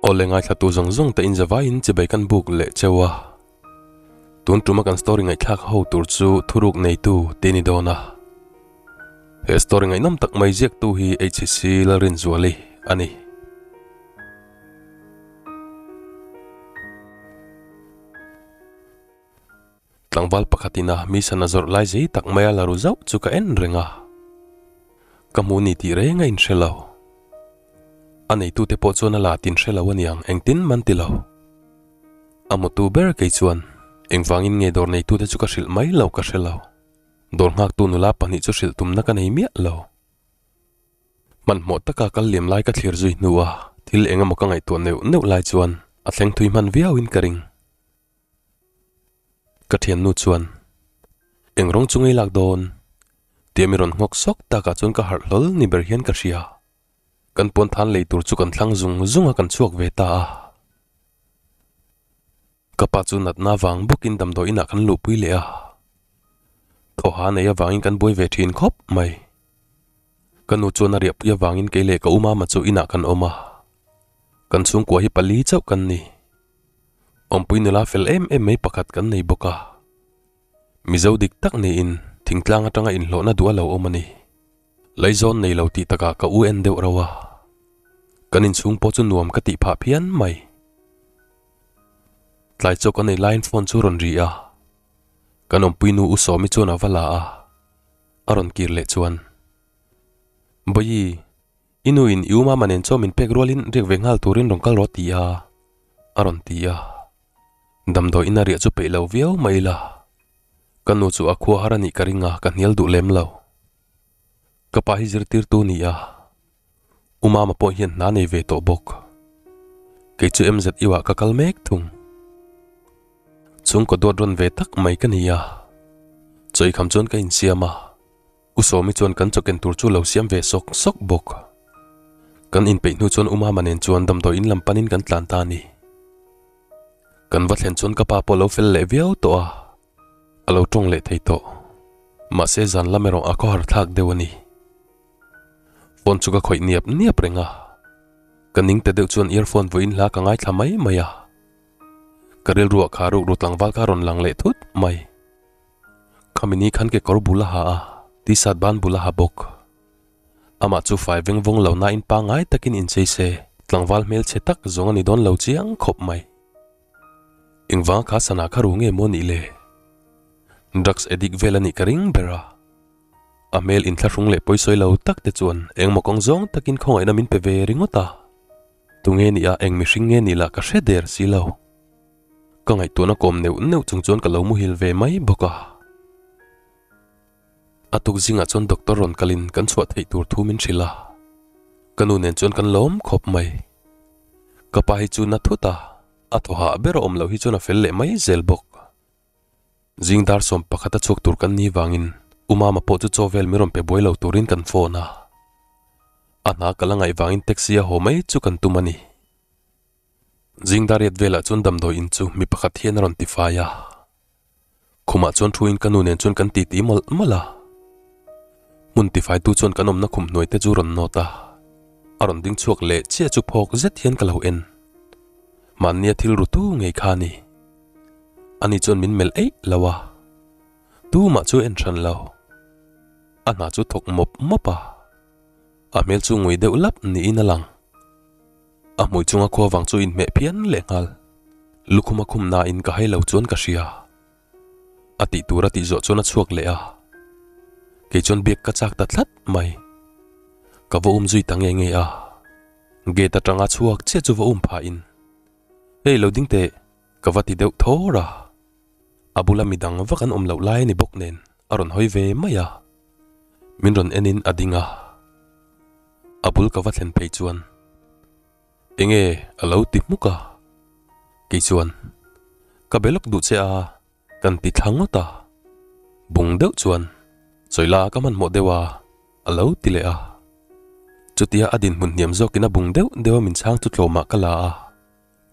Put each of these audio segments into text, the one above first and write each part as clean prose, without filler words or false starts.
Awle ngaithla tu zawng zawng te in zavaiin chibai kan buk leh cheu a. Tun tuma kan story ngaihthlak ho tur chu thuruk neitu tih a ni dawn a. He story ngaihnawm tak mai ziaktu hi HC Lalrinzuali a ni. Tlangval pakhatin a mi sana zawrh lai zei tak maia la ru zauh chu ka en reng a. Ka hmu ni tih reng a inhre lo. A neitute pawh chuan a la tin hre lo aniang engtin man ti lo. A hmutu ber kei chuan engvangin nge dawr neitute chu ka hrilh mai lo ka hre lo. Dawr nghaktu nula pahnih chu hrilh tumna ka nei miah lo. Hmanhmawh taka kal liam lai ka thlir zui hnua thil eng emaw ka ngaihtuah neuh neuh lai chuan a thleng thui hman viauin ka ring. Ka thiannu chuan, Eng rawng chu ngei lak dawn? tia mi rawn nghawk sawk takah chuan ka harh hlawl ni ber hian ka hria. Kan puan than lei tur chu kan thlang zung zung a kan chhuak ve ta a. Ka pa chu natna vang bawkin damdawi inah kan luhpui leh a. Thawha nei avangin kan buai ve thin khawp mai. Ka nu chuan a riahpui avangin kei leh ka u mama chu inah kan awm a. Kan chhungkua hi pali chauh kan ni. Awmpui nula fel em em mai pakhat kan nei bawk a. Mizo dik tak niin thingtlang atanga inhlawhna duh a lo awm a ni. Laizawn nei lo tih takah ka u en deuh rauh a. Kan inchhung pawh chu nuam ka tih phah phian mai. Tlai chaw kan ei laiin phone chu rawn ri a. Kan awmpui nu U Sawmi chuan a va la a, a rawn kir leh chuan, Bawihi, i nu in i u mama nen chaw min pek rualin riak ve nghal turin rawn kal rawh ti a, a rawn ti a. Damdawi in a riah chu peih lo viau mai ila. Ka nu chu a khua har a nih ka ring a, ka hnial duh lem lo. Ka pa hi zirtirtu ni a, U Mama pawh hian hna nei ve tawh bawk. Kei chu MZU ah ka kal mek thung. Chhungkaw duat rawn ve tak mai ka ni a. Chawikham chuan ka insiam a, U Sawmi chuan kan chawken tur chu lo siam ve sawk sawk bawk. Kan inpeih hnu chuan U Mama nen chuan damdawi in lam panin kan tlan ta a ni. Kan va thlen chuan ka pa pawh lo fel leh viau tawh a. A lo tawng leh thei tawh. Mahse zan lam erawh a khawhar thlak deuh a ni. Phone chu ka khawih niap niap reng a. Ka ning ta deuh chuan earphone vawiin hla ka ngaithla mai mai a. Ka rilruah kha rukru tlangval kha rawn lang leh thut mai. Khami ni khan kekawr bul a ha a, t-shirt ban bul a ha bawk. Amah chu fai veng vawng lo nain pangngai takin inchei se, tlangval hmelchhe tak zawng a ni dawn lo chiang khawp mai. Engvanga kha sana kha ru nge maw nih le? Drugs addict vel a nih ka ring ber a. A hmel inthlahrung leh pawisawi lo tak te chuan engmaw kawng zawng takin khawngaihna min pe ve ringawt a. Tunge nih a eng mihring nge nih lah ka hre der si lo. Ka ngaihtuahna kawm neuh neuh chung chuan ka lo muhil ve mai bawk a. A tuk zingah chuan doctor rawn kalin kan chhuah theih tur thu min hrilh a. Ka nu nen chuan kan lawm khawp mai. Ka pa hi chu na thut a, a thaw hah ber a awm loh hi chuan a fel leh mai zel bawk. Zing dar 11 a chhuak tur kan ni vangin U Mama pawh chu chaw vel min rawn pe buai lo turin kan phone a. A hna ka la ngaih vangin taxi a haw mai chu kan tum a ni. Zing dar riat velah chuan damdawi in chu mi pakhat hian a rawn ti fai a. Khumah chuan thuin ka nu nen chuan kan titi mawlh mawlh a. Hmun tifaitu chuan kan awmna khum hnuai te chu rawn nawt a. A rawn ding chhuak leh chiah chu phawk zet hian ka lo en. Mahnia thil rutu ngei kha a ni. Ani chuan min melh eih lo a. Tumah chu en hran lo. A hna chu thawk mawp mawp a. A hmel chu ngui deuh lap niin a lang. A hmui chunga khua vang chu inhmeh phian leh nghal. Lukhum a khum nain ka hai lo chuan ka hria. A tih tur a tih zawh chuan a chhuak leh a. Kei chuan biak ka chak ta tlat mai. Ka va um zui ta nge nge a. Gate atanga chhuak chiah chu va um phahin, Hei lo ding teh, ka va ti deuh thawr a. A bula midang vak an awm loh lai a ni bawk nen a rawn hawi ve mai a. Min rawn enin a ding a. A bul ka va thlen phei chuan enge a lo ti hmuk a. Kei chuan ka be lawk duh che a kan ti thla ngawt a. Bung deuh chuan Chawila ka hmanhmawh deuh a a lo ti leh a. Chutia a dinhmun hniam zawkin a bung deuh deuh a min chhang chu tlawmah ka la a.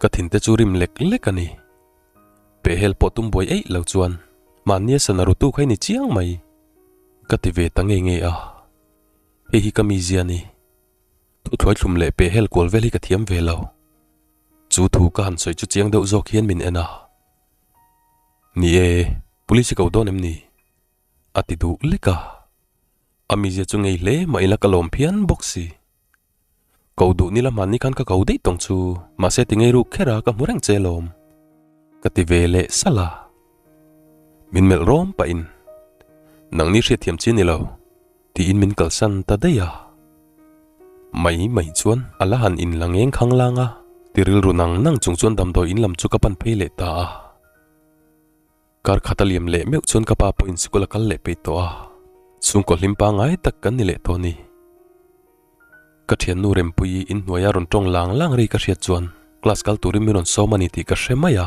Ka thinte chu rim lek lek a ni. Pehhel pawh tum buai eih lo chuan mahnia sana rutu kha i ni chiang mai. Ka ti ve ta nge nge a. Hei hi ka mizia a ni. Thuthuai thlum leh pehhel kual vel hi ka thiam ve lo. Chu thu ka han sawi chu chiang deuh zawk hian min en a. Ni e, police i ko dawn em ni? A ti duh lek a. A mizia chu ngei hle mah ila ka lawm phian bawk si. Ko duh ni la hmanni khan ka ko daih tawng chu, mahse ti ngei ruk kher a ka hmu reng che alawm. Ka ti ve leh salh a. Min melh rawm pahin, Nangni hriatthiam chi ni lo, tiin min kalsan ta daih a. Mai mai chuan a la han inla ngeng khang lang a, ti rilru nang nang chung chuan damdawi in lam chu ka pan phei leh ta a. Kar khat a liam leh meuh chuan ka pa pawhin sikul a kal leh peih tawh a, chhungkaw hlim pangngai tak kan ni leh tawh a ni. Ka thiannu Rempuii inhnuaia rawn tawng lang lang ri ka hriat chuan class kal turin min rawn sawm a ni tih ka hre mai a.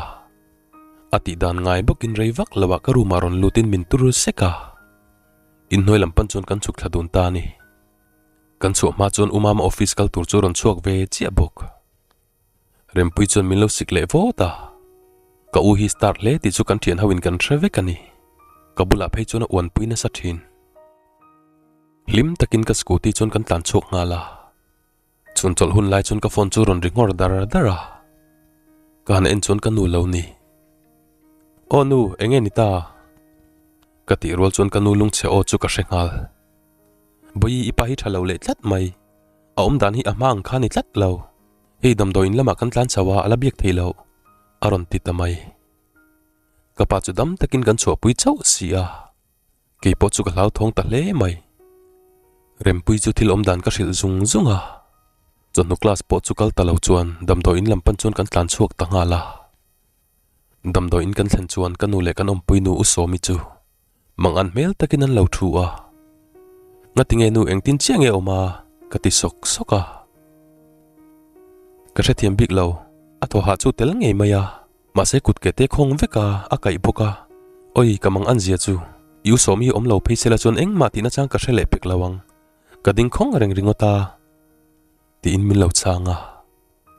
A tih dan ngai bawkin rei vak lo ah ka room ah rawn lutin min tur sek a. Inhnuai lam pan chuan kan chhuk thla dun ta a ni. Kan chhuah hma chuan U Mama office kal tur chu rawn chhuak ve chiah bawk. Rempui chuan min lo sik leh vawt a, ka u hi star hle tih chu kan thian ho in kan hre vek a ni. Ka bulah phei chuan a uanpui nasa thin. Hlim takin ka scooty chuan kan tlan chhuak nghal a, chhun chawlh hun lai chuan ka phone chu rawn ri nghawr dar dar a, ka han en chuan ka nu lo ni. Aw nu, enge ni ta? Ka tih rual chuan ka nu lungchhe aw chu ka hre nghal. Bawi i pa hi tha lo leh tlat mai. A awm dan hi a hma ang kha ni tlat lo. Hei damdawiin lamah kan tlan chho a, a la biak thei loh, a rawn ti ta mai. Ka pa chu dam takin kan chhuahpui chauh si a, kei pawh chu ka hlauthawng ta hle mai. Rempui chu thil awm dan ka hrilh zung zung a, chawhnu class pawh chu kal ta lo chuan damdawiin lam pan chuan kan tlan chhuak ta nghal a. Damdawiin kan thlen chuan ka nu leh kan awmpui nu U Sawmi chu Mang an hmel takin an lo thu a. Ngatinge nu engtin chiah nge awm a? ka ti sawk sawk a. Ka hrethiam bik lo, a thaw hah chu tel ngei mai a, mahse kut ke te khawng vek a, a kaih bawk a. Oi, ka mang an zia chu, i u Sawmi hi awm lo phei sela chuan engmah tihna chang ka hre leh pek lo ang, ka ding khawng reng ringawt a, tiin min lo chhang a.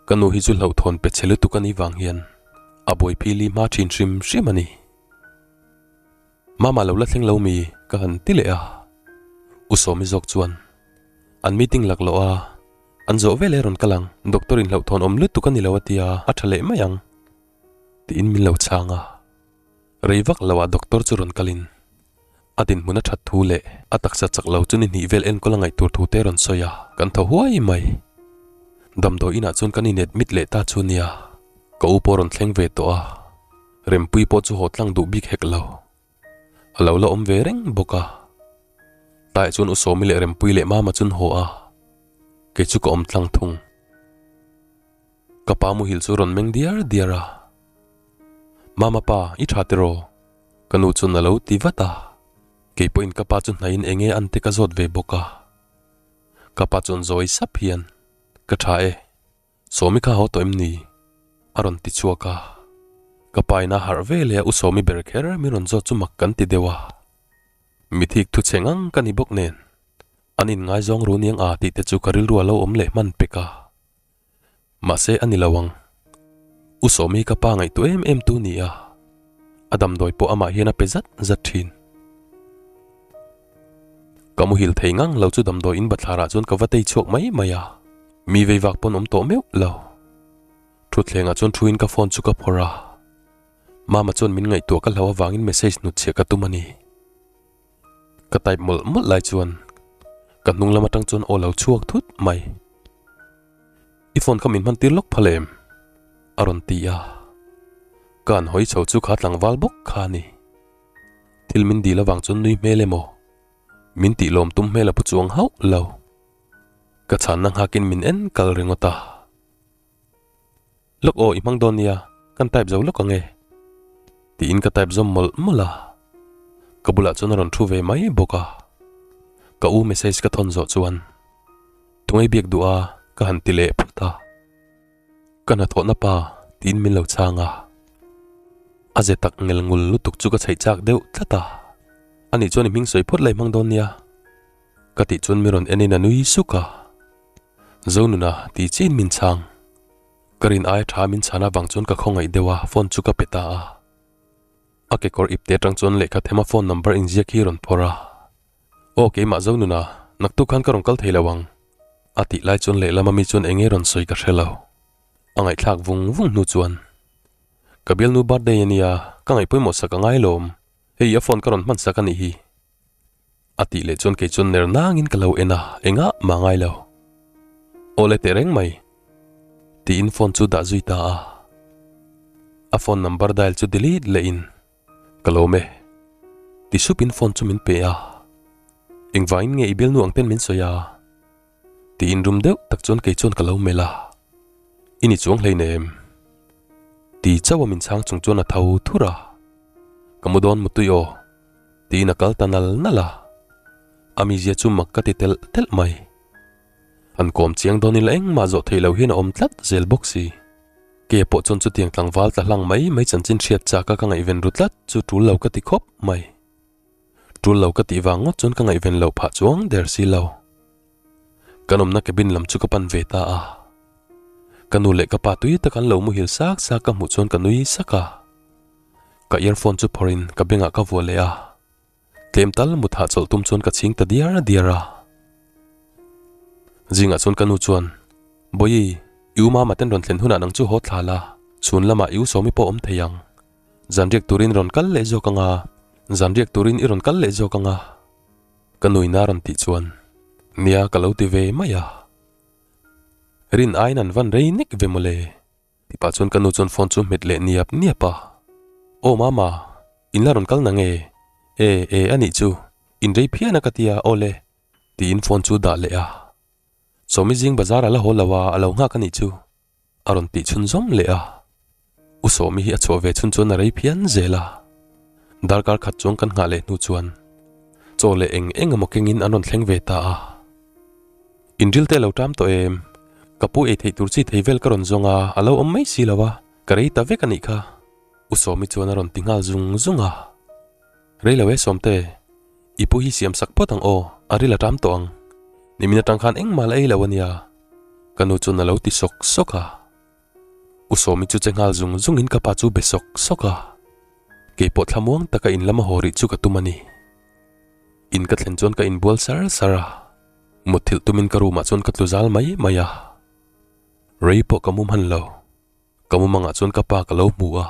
Ka nu hi chu hlauhthawn pe chhe lutuk a nih vang hian a buai phili hma thin hrim hrim a ni. Mama lo la thleng lo mi ka han ti leh a, U Sawmi zawk chuan an meeting lak loh a, an zawh vel e rawn kal ang, doctor in hlauhthawn awm lutuk a ni lo a tia a tha leh mai ang tiin min lo chhang a. Rei vak lo ah doctor chu rawn kalin a dinhmun a that thu leh a taksa chak lo chu ni hnih vel enkawl a ngaih tur thu te rawn sawi a, kan thaw huai mai. Damdawi inah chuan kan in admit leh ta chu nia, ka u pawh rawn thleng ve tawh a. Rempui pawh chu haw tlang duh bik hek lo. A lo la awm ve reng bawk a. Tlaiah chuan U Sawmi leh Rempui leh Mama chu an haw a, kei chu ka awm tlang thung. Ka pa muhil chu rawn meng diar diar a. Mama pa, i tha tiraw? Ka nu chuan a lo ti vat a. Kei pawhin ka pa chu hnaihin eng nge an te ka zawt ve bawk a. Ka pa chuan zawi sap hian, Ka tha e. Sawmi kha haw tawh em ni? A rawn ti chhuak a. Ka pa in a harh ve leh a U Sawmi ber kher min rawn zawt chu mak kan ti deuh a. Mithik thu chhe ngang ka ni bawk nen an inngaizawng ru niang a tih te chu ka rilru a lo awm leh hman pek a. Mahse a ni lo ang. U Sawmi ka pa ngaihtuah em em tu ni a. A damdawi pawh amah hian a pe zat zat thin. Ka muhil thei ngang lo chu damdawi in bathlarah chuan ka va tei chhuak mai mai a, mi vei vak pawn awm tawh meuh lo. Thutthlengah chuan thuin ka phone chu ka phawrh a, Mama chuan min ngaihtuah ka hlau avangin message hnutchhiah ka tum a ni. Ka type mawlh mawlh lai chuan ka hnung lam atang chuan aw lo chhuak thut mai. I phone kha min hman tir lawk phal em? A rawn ti a, ka han hawi chho chu kha tlangval bawk kha a ni. Thil min dil avang chuan nui hmel emaw? Min tih lawm tum hmel a pu chuang hauh lo. Ka chhanna nghakin min en kal ringawt a. Lawk aw i hmang dawn nia, kan type zo lawk ang e. Tiin ka type zawm mawlh mawlh a. Ka bulah chuan a rawn thu ve mai bawk a. Ka u message ka thawn zawh chuan Tungei biak duh a ka han ti leh phawt a. Ka hnathawhna pa tiin min lo chhang a, a ze tak ngel ngul lutuk chu ka chheih chak deuh tlat a, ani chuan i hming sawi phawt la i hmang dawn nia ka tih chuan min rawn en in a nui suk a, Zonuna ti chiin min chhang, ka rin aia tha min chhan avang chuan ka khawngaih deuh a phone chu ka pe ta a, a kekawr ipte atang chuan lehkha thema phone number inziak hi rawn phawrh a. Aw keimah Zonuna, naktuk khan ka rawn kal thei lo ang. A tih lai chuan lehlam ami chuan enge rawn sawi ka hre lo. A ngaihthlak vung vung hnu chuan, Ka bialnu birthday a nia, ka ngaih pawimawh sak a ngai lawm, hei a phone ka rawn hman sak a nih hi. A tih leh chuan kei chuan ner nangin ka lo en a, engah mah ngai lo. Awle teh reng mai. Tiin phone chu dah zui ta a. A phone number dial chu delete lehin, Ka lawm e. Ti supin phone chu min pe a. Engvangin nge i bialnu ang ten min sawi a? Tiin rum deuh tak chuan kei chuan ka lo melh a. I ni chuang hleinem. Ti chauh a min chhang chung chuan a tho thur a. Ka mu dawn mutui aw. Tiin a kal ta nal nal a. A mizia chu mak ka ti telh telh mai. An kawm chiang dawn ila engmah zawh theih loh hian a awm tlat zel bawk si. Ke pawh chuan chutiang tlangval tla hlang mai mai chanchin hriat chak a ka ngaihven ru tlat chu tul lo ka ti khawp mai. Tul lo ka tih vang ngawt chuan ka ngaihven loh phah chuang der si lo. Kan awmna cabin lam chu ka pan ve ta a. Ka nu leh ka pa tui tak an lo muhil sak sak ka hmuh chuan ka nui sak a. Ka earphone chu phawrhin ka bengah ka vuah leh a. Tlem tal mut hahchawlh tum chuan ka chhing ta diar diar a. Zingah chuan ka nu chuan, Bawihi, i u mama ten rawn thlen hunah nang chu haw thla la, chhun lamah i u Sawmi pawh awm thei ang. Zanriak turin rawn kal leh zawk ang a, zanriak turin i rawn kal leh zawk ang a. Ka nuin a rawn tih chuan, Nia ka lo ti ve mai a. Rin aiin an van rei nek ve mawle. Ti pah chuan ka nu chuan phone chu hmet leh niap niap a. Aw mama, in la rawn kal na nge? E, e a nih chu, in rei phian a ka tia, aw le. Tiin phone chu dah leh a. Sawmi zing bazar a la haw lo a, a lo nghak a nih chu. A rawn tih chhun zawm leh a. U Sawmi hi a chhuah ve chhun chuan a rei phian zel a. Darkar khat chuang kan nghah leh hnu chuan chaw leh eng eng emaw kengin an rawn thleng ve ta a. Inril te a lo ṭam tawh em? Ka pu ei theih tur chi thei vel ka rawn zawng a, a lo awm mai si lo a, ka rei ta vek a nih kha. U Sawmi chuan a rawn ti nghal zung zung a. Rei lo e Sawmte, i pu hi siam sak phawt ang aw, a ril a ṭam tawh ang. Nimin aṭang khan engmah la ei lo a nia. Ka nu chuan a lo ti sawk sawk a. U Sawmi chu che nghal zung zungin ka pa chu be sawk sawk a. Keipawh thlamuang taka in lama haw rih chu ka tum a ni. In ka thlen chuan ka inbual sar sar a. Mutthilh tumin ka room ah chuan ka tlu zal mai mai a. Rei pawh ka mu hman lo. Ka mumangah chuan ka pa ka lo hmu a.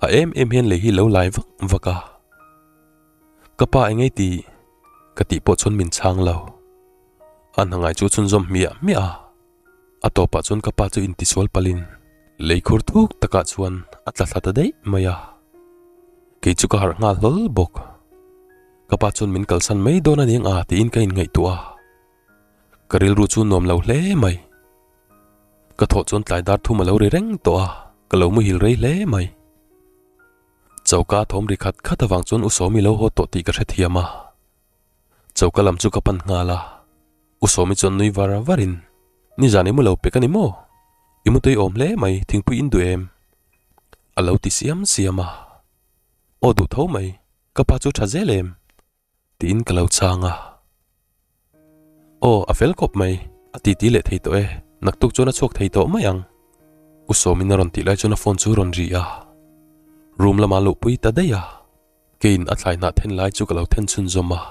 A em em hian lei hi lo lai vak vak a. Ka pa eng ei tih? Ka tih pawh chuan min chhang lo. A hna ngai chu chhunzawm hmiah hmiah a. A tawpah chuan ka pa chu intisual palhin lei khur thuk takah chuan a tla thla ta daih mai a. Kei chu ka harh nghal hlawl bawk. Ka pa chuan min kalsan mai dawn a niang a tiin ka inngaihtuah a. Ka rilru chu nuam lo hle mai. Ka thawh chuan tlai dar thum a lo ri reng tawh a, ka lo muhil rei hle mai. Choka thawm ri khat khat avang chuan U Sawmi lo haw tawh tih ka hrethiam a. Choka lam chu ka pan nghal a, U Sawmi chuan nui var varin, Nizan i mu lo pek a ni maw? I mu tui awm hle mai, thingpui in duh em? A lo ti siam siam a. Aw duh tho mai, ka pa chu tha zel em? Tiin ka lo chhang a. Aw, a fel khawp mai, a titi leh thei tawh e, naktuk chuan a chhuak thei tawh mai ang. U Sawmin a rawn tih lai chuan a phone chu a rawn ri a. Room lamah luhpui ta daih a. Keiin a thlai hnah then lai chu ka lo then chhunzawm a.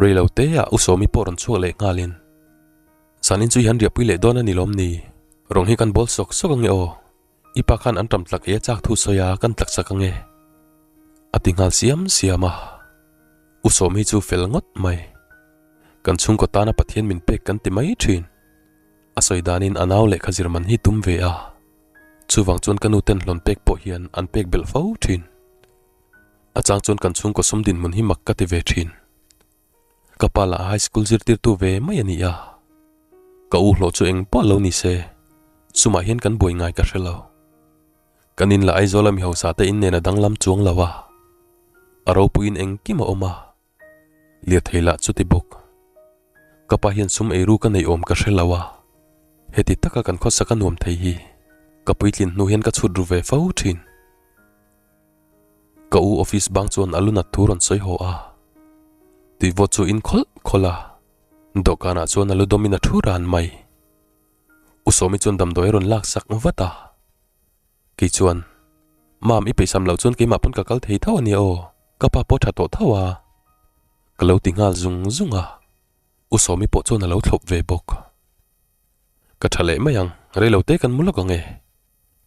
Rei lo te ah U Sawmi pawh rawn chhuak leh nghalin, Zanin chu i han riahpui leh dawn a ni lawm ni? Rawng hi kan bawl sawk sawk ange aw. I pa khan an ṭam tlak ei a chak thu sawi a, kan tlak sak ange. A ti nghal siam siam a. U Sawmi chu fel ngawt mai. Kan chhungkaw tana Pathian min pek kan ti mai ṭhin. A sawi danin a nau lehkha zir man hi tum ve a. Chuvang chuan ka nu ten hlawn pek pawh hian an pek belh fo thin. A chang chuan kan chhungkaw sum dinhmun hi mak ka ti ve thin. Ka pa lah high school zirtirtu ve mai a ni a. Ka u hlawh chu eng pawh lo ni se, sumah hian kan buai ngai ka hre lo. Kan in lah Aizawl a mi hausa te in nen a danglam chuang lo a. A ropuiin engkim a awm a. Lirthei lah chuti bawk. Ka pa hian sum eiru ka nei awm ka hre lo a, heti taka kan khawsak a nuam thei hi ka puitlin hnu hian ka chhut ru ve fo thin. Ka u office bang chuan a lu nat thu rawn sawi haw a, tuivawt chu in khawlh khawlh a, dawhkanah chuan a lu dawmin a thu ran mai. U Sawmi chuan damdawi a rawn lak sak vat a. Kei chuan, Mam, i peihsam loh chuan keimah pawn ka kal thei tho a nia aw, ka pa pawh tha tawh tho a. Ka lo ti nghal zung zung a, U Sawmi pawh chuan a lo thlawp ve bawk. Ka tha leh mai ang, Rei lo te kan mu lawk ang e.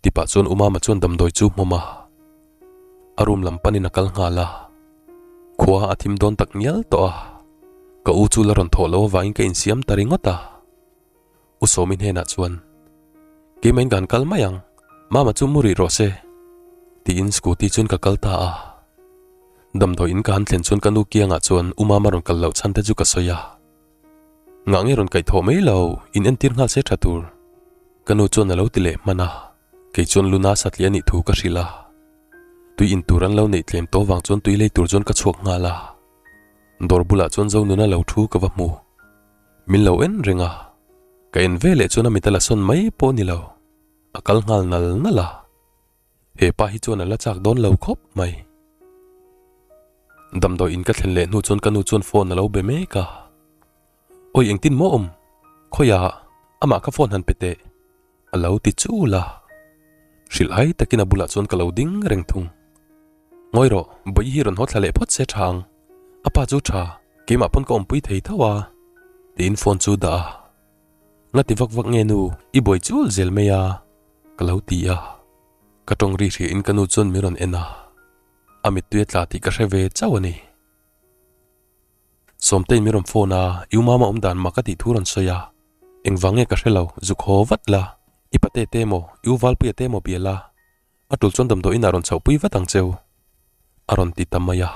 Ti pah chuan U Mama chuan damdawi chu hmawm a, a room lam panin a kal nghal a. Khua a thim dawn tak ngial tawh a, ka u chu la rawn thawh loh avangin ka insiam ta ringawt a. U Sawmi hnenah chuan, Keimahin ka han kal mai ang, Mama chu mu rih rawh se, tiin scooty chuan ka kal ta a. Damdawi in ka han thlen chuan ka nu kiangah chuan U Mama rawn kal loh chhan te chu ka sawi a. Ngah nge rawn kaihthawh mai lo, in entir nghal se tha tur. Ka nu chuan a lo ti leh hman a, kei chuan Luna satliah a nih thu ka hrilh a. Tui in tur an lo neih tlem tawh vang chuan tui lei tur chuan ka chhuak nghal a. Dawr bulah chuan Zonuna lo thu ka va hmu. Min lo en reng a, ka en ve leh chuan a mit a la sawn mai pawh a ni lo, a kal nghal nal nal a. He pa hi chuan a la chak dawn lo khawp mai. Damdawi in ka thlen leh hnu chuan ka nu chuan phone a lo be mek a. Awi engtin maw awm? Khawiah amah kha phone han pe teh a lo ti chul a. Hrilh hai takin a bulah chuan ka lo ding reng thung. Ngawi rawh, Bawihi hi rawn haw thla leh phawt se tha ang. A pa chu tha, keimah pawn ka awmpui thei tho a tiin phone chu dah a. Nga ti vak vak nge nu, i buai chul zel mai a ka lo ti a. Ka tawng ri hriain ka nu chuan min rawn en a, a mittui a tla tih ka hre ve chauh a ni. Sawmtein min rawn phone a, i u mama awm dan mak a tih thu rawn sawi a, engvang nge ka hre lo, zuk haw vat la, i pate te emaw, i u Valpuia te emaw bia la, a tul chuan damdawi inah rawn chhohpui vat ang cheu, a rawn ti ta mai a.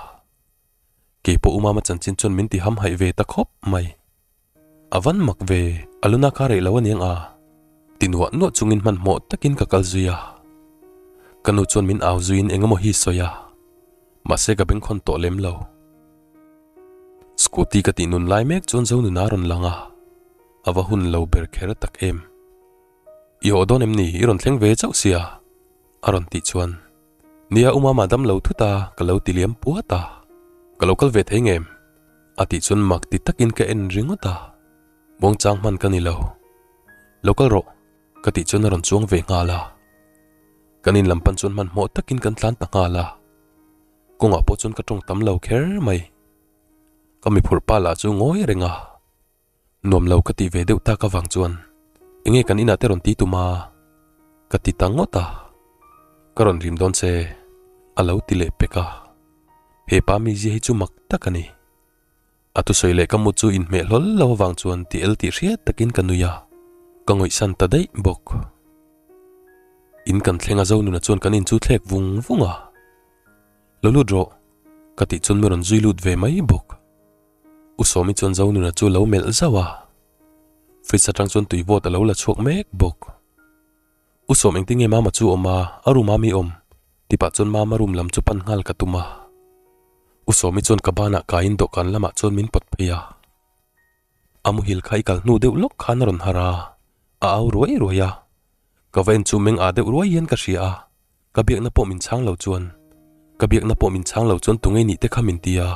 Keipawh u mama chanchin chuan min ti hamhaih ve ta khawp mai. A van mak ve, a luna kha reh lo aniang a, ti nuah nuah chungin hmanhmawh takin ka kal zui a. Ka nu chuan min au zuiin eng emaw hi sawi a, mahse ka bengkhawn tawh lem lo. Scooty ka tih nun lai mek chuan Zonuna a rawn lang a, a va hun lo ber kher tak em. I haw dawn em ni, i rawn thleng ve chauh sia, a rawn tih chuan, Nia u mama dam lo thut a, ka lo ti liam puat a, ka lo kal ve thei ngem? A tih chuan mak ti takin ka en ringawt a, Buangchang hman ka ni lo. Lo kal rawh, ka tih chuan a rawn chuang ve nghal a. Kan in lam pan chuan hmanhmawh takin kan tlan ta nghal a. Kawngah pawh chuan ka tawng tam lo kher mai. Ka mi phurh pa lah chu ngawi reng a. Nuam lo ka tih ve deuh tak avang chuan enge kan inah te rawn ti tum a? Ka ti ta ngawt a. Ka rawn rim dawn che, a lo ti leh pek a. He pa mizia hi chu mak tak a ni. A thusawi leh ka mut chu inhmeh hlawl lo avang chuan ti el tih hriat takin ka nui a, ka ngawihsan ta daih bawk. In kan thleng a Zonuna chuan kan in chu thlek vung vung a. Lo lut rawh, ka tih chuan mi rawn zui lut ve mai bawk. U Sawmi chuan Zonuna chu lo melh zauh a, fridge atang chuan tui vawt a lo la chhuak mek bawk. U Sawm engtin nge Mama chu awm a, a room ah mi awm? Ti pah chuan Mama room lam chu pan nghal ka tum a. U Sawmi chuan ka banah kaiin dawhkan lamah chuan min pawt phei a. A muhil kha i kal hnu deuh lawk khan a rawn har a, a au ruai ruai a. Ka va en chu meng ah deuh ruai hian ka hria a. Ka biakna pawh min chhang lo chuan Ka biakna pawh min chhang lo chuan tunge nih te kha min ti a,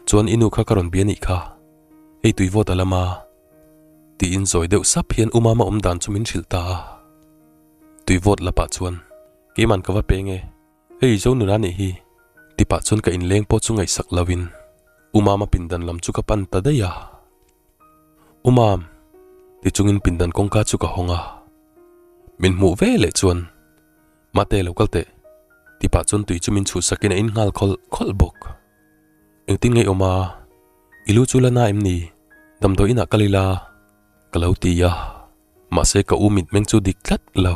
chuan i nu kha ka rawn bia nih kha, hei tui vawt a lam a, tiin zawi deuh sap hian u mama awm dan chu min hrilh ta a. Tui vawt la pah chuan keiman ka va peng e, hei zo nula nih hi, ti pah chuan ka inleng pawh chu ngaihsak lo in u mama pindan lam chu ka pan ta daih a. U mam, ti chungin pindan kawngka chu ka hawng a, min hmuh ve leh chuan Mate lo kal teh, ti pah chuan tui chu min chhuhsakin a in nghal khawlh khawlh bawk. Engtin nge i awm a? I lu chu la na em ni? Damdawi inah kal ila? Ka lo ti a, mahse ka u mitmeng chu dik tlat lo.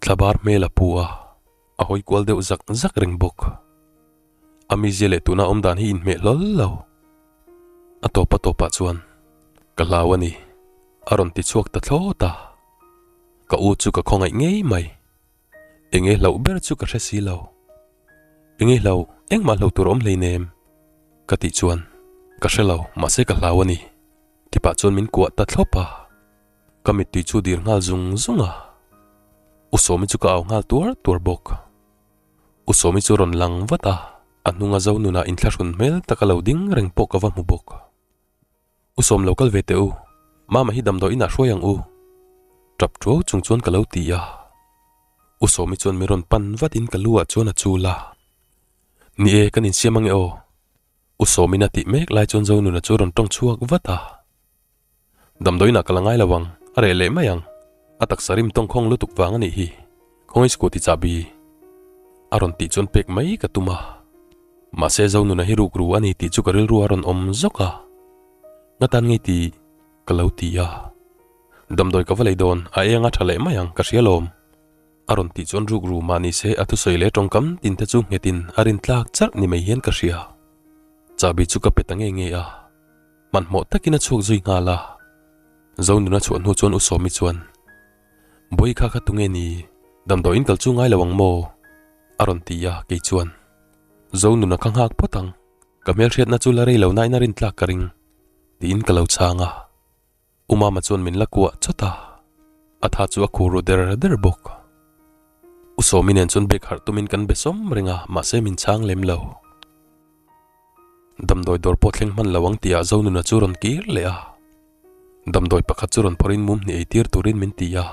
Thlabar hmel a pu a, a hawi kual deuh zak zak reng bawk. A mizia leh tuna awm dan hi inhmeh hlawl lo. A tawp a tawpah chuan ka hlau a ni, a rawn ti chhuak ta thlawt a. Ka u chu ka khawngaih ngei mai. Enge hlauh ber chu ka hre si lo. Enge hlauh, engmah hlauh tur awm hleinem? Ka tih chuan, Ka hre lo, mahse ka hlau a ni. Tipah chuan min kuah ta thlawp a. Ka mittui chu dir nghal zung zung a. U Sawmi chu ka au nghal tuar tuar bawk. U Sawmi chu rawn lang vat a, a hnunga zo nunah inthlahrun hmel taka lo ding reng pawh ka va hmu bawk. U Sawm lo kal ve teh u, Mama hi damdawi inah hruai ang u. Tap tuau chung chuan ka lo ti a. U Sawmi chuan min rawn pan vat in ka lu ah chuan a chul a. Ni e, kan insiam ange aw. U Sawmin a tih mek lai chuan Zonuna chu rawn tawng chhuak vat a. Damdawi inah ka la ngai lo ang, a reh leh mai ang. A taksa rim tawngkhawng lutuk vang a nih hi, khawngaih scooty chahbi a rawn tih chuan pek mai ka tum a. Mahse Zonuna hi ruk ru a ni tih chu ka rilru a rawn awm zawk a, ngatan ngei tih ka lo ti a. Damdawi ka va lei dawn, a eng a tha leh mai ang, ka hria lawm. A rawn tih chuan ruk ru mah ni se a thusawi leh tawngkam tin te chu nghetin a rin tlak charh ni mai hian ka hria. Chahbi chu ka pe ta nge nge a. Hmanhmawh takin a chhuak zui nghal a. Zonuna chhuah hnu chuan U Sawmi chuan, Bawi kha kha tunge ni? Damdawiin kal chu ngai lo ang maw? a rawn ti a, kei chuan, Zonuna kha nghak phawt ang, ka hmelhriatna chu la rei lo nain a rintlak ka ring, tiin ka lo chhang a. U Mama chuan min la kuah chawt a, a tha chu a khur ru der der bawk. U Sawmi nen chuan bag harh tumin kan be sawm reng a, mahse min chhang lem lo. Damdawi dawr pawh thleng hman lo ang tihah Zonuna chu rawn kir leh a. Damdawi pakhat chu rawn phawrhin mum hnih eitir turin min ti a.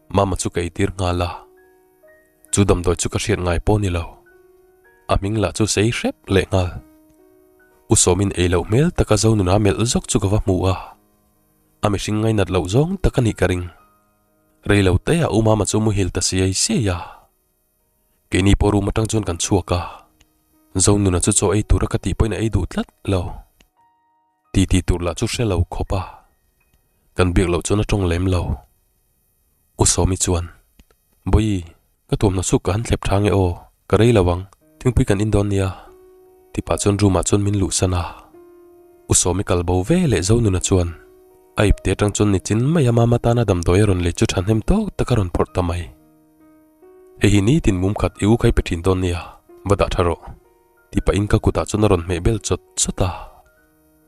Mama chu ka eitir nghal a. Chu damdawi chu ka hriat ngai pawh ni lo. A hming lah chu sei hrep leh nghal. U Sawmin ei loh hmel taka Zonuna melh zawk chu ka va hmu a. A mihring ngainat loh zawng tak a nih ka ring. Rei lo te ah U Mama chu muhil ta siai siai a. Keini pawh room atang chuan kan chhuak a, Zonuna chu chaw ei tura ka tih pawhin a ei duh tlat lo. Ti ti tur lah chu hre lo khawp a, kan biak loh chuan a tawng lem lo. U Sawmi chuan, Bawi, ka tuamhnaw suk ka han thlep tha nge aw, ka rei lo ang, thingpui kan in dawn nia. Ti pah chuan room ah chuan min luhsan a. U Sawmi kal bo ve leh Zonuna chuan a ipte atang chuan nichin mai a mama tana damdawi a rawn lei chu thahnem tawk tak a rawn phawrh ta mai. Hei hi nitin mum khat i u khai pe thin dawn nia, va dah tha rawh. Ti pahin ka kutah chuan a rawn hmeh bel chawt chawt a.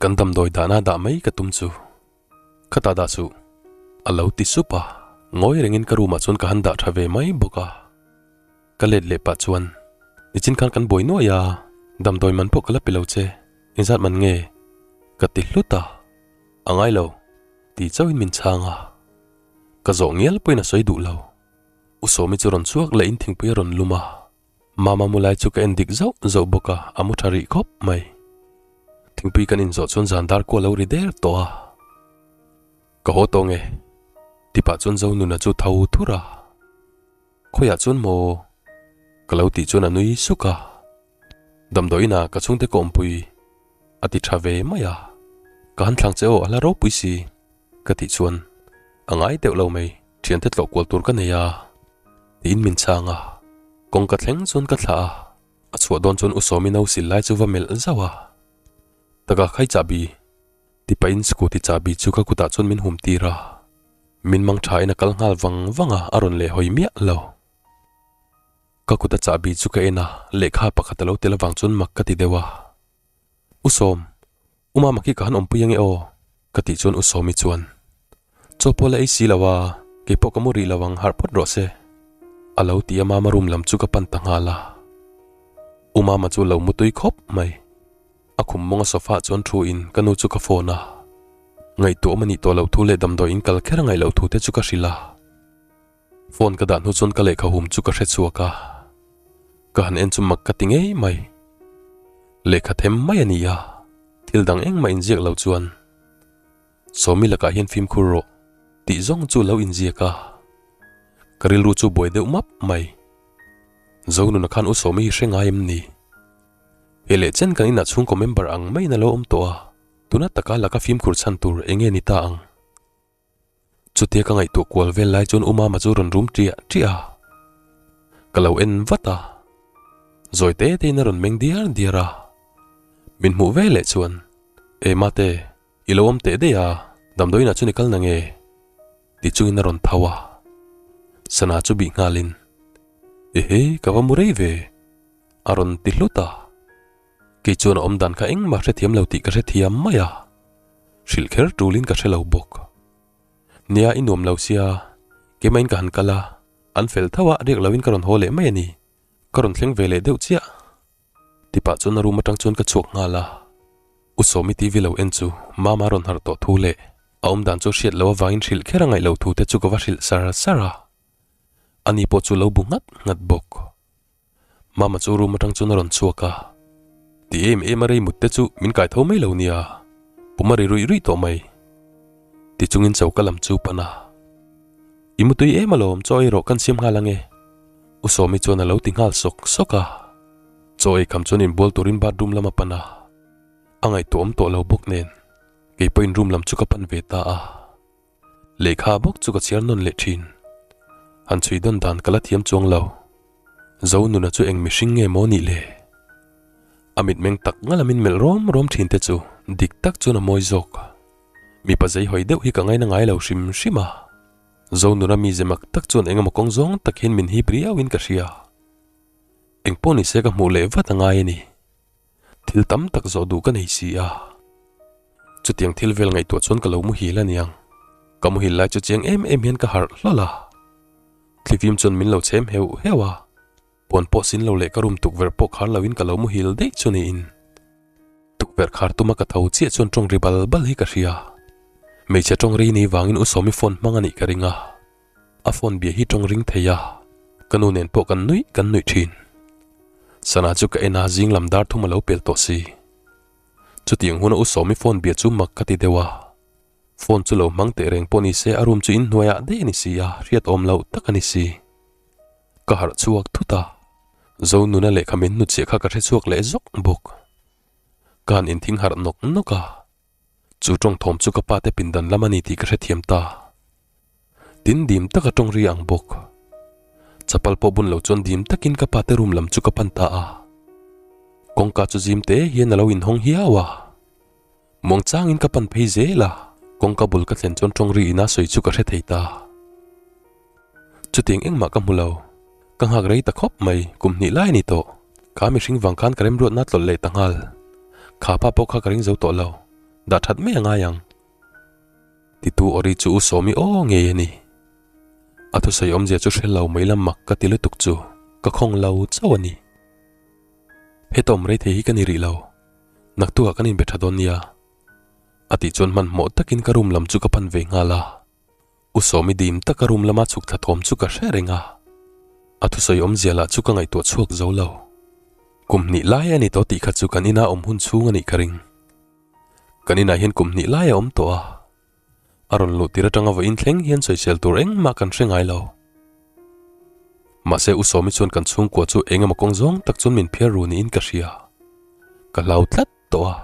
Kan damdawi dahna dah mai ka tum chu. Khatah dah suh. A lo ti sup a, ngawi rengin ka room ah chuan ka han dah tha ve mai bawk a. Ka let leh pah chuan, Nichin khan kan buai nuai a, damdawi man pawh ka la pe lo che, engzat man nge? Ka ti hlut a, A ngai lo, ti chauhin min chhang a. Ka zawh ngial pawhin a sawi duh lo. U Sawmi chu rawn chhuak leh in thingpui a rawn lum a, Mama mu lai chu ka en dik zauh zauh bawk a, a mu tha rih khawp mai. Thingpui kan inzawh chuan zan dar kual lo ri der tawh a. Ka haw tawh nge? Tipah chuan Zonuna chu tho thur a. Khawiah chuan maw? Ka lo tih chuan a nui suk a. Damdawiin ah ka chhungte ka awmpui a ti tha ve mai a, ka han thlang che aw a la ropui si ka tih chuan a ngai deuh lo mai thiante tlawh kual tur ka nei a tiin min chhang a, kawngka thleng chuan ka thlah a, a chhuah dawn chuan u Sawmi no sil lai chu va melh zauh a, taka khai chahbi ti pahin scooty chahbi chu ka kutah chuan min hum tir a, min mang tha in a kal nghal vang vang a, a rawn leh hawi miah lo. Ka kut a chahbi chu ka en a, lehkha pakhat a lo tel avang chuan mak ka ti deuh a. U Sawm, U Mama khi ka han awmpui ange aw, ka tih chuan U Sawmi chuan, Chaw pawh la ei si lo a, kei pawh ka mu rih lo ang, harh phawt rawh se, a lo ti a Mama room lam chu ka pan ta nghal a. U Mama chu lo mu tui khawp mai. A khum mawnga sofa ah chuan thu in ka nu chu ka phone a. Ngaihtuah awm a nih tawh loh thu leh damdawi in kal kher a ngaih loh thu te chu ka hrilh a. Phone ka dah hnu chuan ka lehkha hum chu ka hre chhuak a, ka han en chu mak ka ti ngei mai. Lehkha them mai a ni a, thil dang engmah inziak lo chuan Sawmi lakah hian fimkhur rawh tih zawng chu lo inziak a, ka rilru chu buai deuh map mai. Zonuna khan U Sawmi hi hre ngai em ni? Hei leh chen kan inah chhungkaw member ang maiin a lo awm tawh a, tuna taka laka fimkhur chhan tur eng nge ni ta ang? Chutia ka ngaihtuah kual vel lai chuan U Mama chu rawn rum ṭiah ṭiah a, ka lo en vat a, zawi te te in a rawn meng diar diar a, min hmuh ve leh chuan, E Mate, i lo awm teh daih a, damdawiin ah chuan i kal na nge? ti chungin a rawn tho a, sana chu bih nghalin, Ehe, ka va mu rei ve, a rawn ti hlut a, kei chuan a awm dan kha engmah hrethiam lo tih ka hrethiam mai a. Hrilh kher tulin ka hre lo bawk. Nia i nuam lo sia, keimahin ka han kal a, an fel tho a, riak loin ka rawn haw leh mai a ni. Ka rawn thleng ve leh deuh chiah. Tipah chuan a room atang chuan ka chhuak nghal a. U Sawmi TV lo en chu Mama rawn harh tawh thu leh a awmdan chu hriat loh avangin hrilh kher a ngaih loh thu te chu ka va hrilh sar sar a. Ani pawh chu lo bu nghat nghat bawk. Mama chu room atang chuan a rawn chhuak a, Ti em em a rei mut te chu min kai tho mai lo nia, pum a ri ruih ruih tawh mai. Ti chungin choka lam chu pan a. I mutui em alawm, chaw ei rawh kan siam nghal ange. U Sawmi chuan a lo ti nghal sawk sawk a. Chaw ei kham chuan inbual turin bathroom lam a pan a. A ngaihtuah awm tawh lo bawk nen, kei pawhin room lam chu ka pan ve ta a. Lehkha bawk chu ka chhiar nawn leh thin. Han chhui dawn dan ka la thiam chuang lo. Zonuna chu eng mihring nge maw nih le? A mitmeng tak ngala min melh rawm rawm thin te chu dik tak chuan a mawi zawk. Mipa zei hawi deuh hi ka ngaina ngai lo hrim hrim a. Zonuna mize mak tak chuan eng emaw kawng zawng tak hian min hip riau in ka hria. Eng pawh ni se ka hmuh leh vat a ngai a ni. Thil tam tak zawh duh ka nei si a. Chutiang thil vel ngaihtuah chuan ka lo muhil a niang. Ka muhil lai chu chiang em em hian ka harh hlawlh a. Thlifim chuan min lo chhem heuh heuh a. Puan pawh sin lo leh ka room tukverh pawh khar loin ka lo muhil daih chu niin. Tukverh khar tuma ka tho chiah chuan tawng ri bal bal hi ka hria. Hmeichhe tawng ri ni vangin U Sawmi phone hmang a nih ka ring a. A phone bia hi tawng ring thei a, ka nu nen pawh kan nuih kan nuih thin. Sana chu ka en a, zing lam dar thum a lo pel tawh si. Chutiang huna U Sawmi phone bia chu mak ka ti deuh a. Phone chu lo hmang teh reng pawh ni se a room chu inhnuaiah daih a ni si a, hriat awm loh tak a ni si. Ka harh chhuak thut a, Zonuna lehkha min hnutchhiah kha ka hre chhuak leh zawk bawk. Ka han inthing harh nawk nawk a, chu tawng thawm chu ka pa te pindan lam a ni tih ka hrethiam ta. Tin dim taka tawng ri ang bawk. Chapal pawh bun lo chuan dim takin ka pa te room lam chu ka pan ta a. Kawngka chu zim te hian a lo inhawng hiau a. Muangchangin ka pan phei zel a, kawngka bul ka thlen chuan tawng ri ina sawi chu ka hre thei ta. Chutiang engmah ka hmu lo. Ka nghak rei ta khawp mai, kum hnih lai a ni tawh. Kha mihring vang khan ka remruatna tlawlh leh ta nghal. Kha pa pawh kha ka ring zo tawh lo. Dah that mai a ngai ang. Titu awri chu U Sawmi aw ngei a ni. A thusawi awmzia chu hre lo mai la mak ka ti lutuk chu ka khawng lo chauh a ni. Heta awm rei thei hi ka ni rih lo. Naktukah kan inbe tha dawn nia. A tih chuan hmanhmawh takin ka room lam chu ka pan ve nghal a. U Sawmi dim taka room lama chhuk thla thawm chu ka hre reng a. A thusawi awmzia lah chu ka ngaihtuah chhuak zo lo. Kum hnih lai a ni tawh tih kha chu kan ina awm hun chhung a nih ka ring. Kan inah hian kum hnih lai a awm tawh a. A rawn luh tir atanga vawiin thleng hian sawisel tur engmah kan hre ngai lo. Mahse U Sawmi chuan kan chhungkua chu eng emaw kawng zawng tak chuan min phiar ru niin ka hria. Ka hlau tlat tawh a.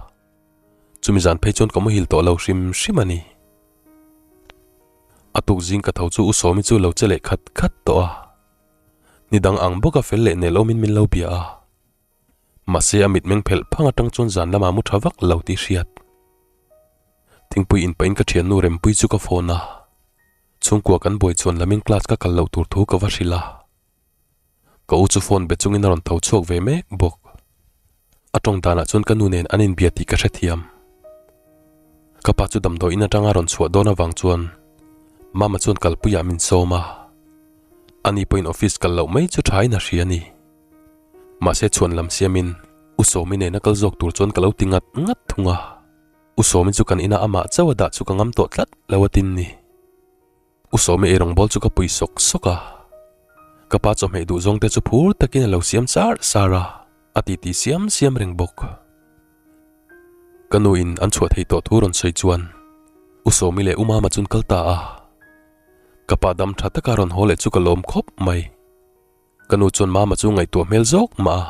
Chumi zan phei chuan ka muhil tawh lo hrim hrim a ni. A tuk zing ka tho chu U Sawmi chu lo che leh khat khat tawh a. Ni dang ang bawka fel leh nel awmin min lo bia a. Mahse a mitmeng phelh phang atang chuan zan lamah mu tha vak lo tih hriat. Thingpui inpahin ka thiannu Rempui chu ka phone a. Chhungkua kan buai chuan lamin class ka kal loh tur thu ka va hrilh a. Ka u chu phone be chungin a rawn tho chhuak ve mek bawk. A tawng danah chuan ka nu nen an inbia tih ka hrethiam. Ka pa chu damdawiin atanga rawn chhuah dawn avang chuan Mama chuan kalpuiah min sawm a. Ani pawhin office kal loh mai chu thain a hria a ni. Mahse chhuan lam siamin U Sawmi nena kal zawk tur chuan ka lo ti ngat ngat thung a. U Sawmi chu kan ina amah chauh a dah chu ka ngam tawh tlat lo a tin ni. U Sawmi eirawng bawl chu ka pui sawk sawk a. Ka pa chawhmeh duh zawng te chu phur takin a lo siam sar sar a, a titi siam siam reng bawk. Ka nu in an chhuah thei tawh thu rawn sawi chuan U Sawmi leh U Mama chun kal ta a. Ka pa dam tha taka rawn haw leh chu ka lawm khawp mai. Ka nu chuan Mama chu ngaihtuah hmel zawk mah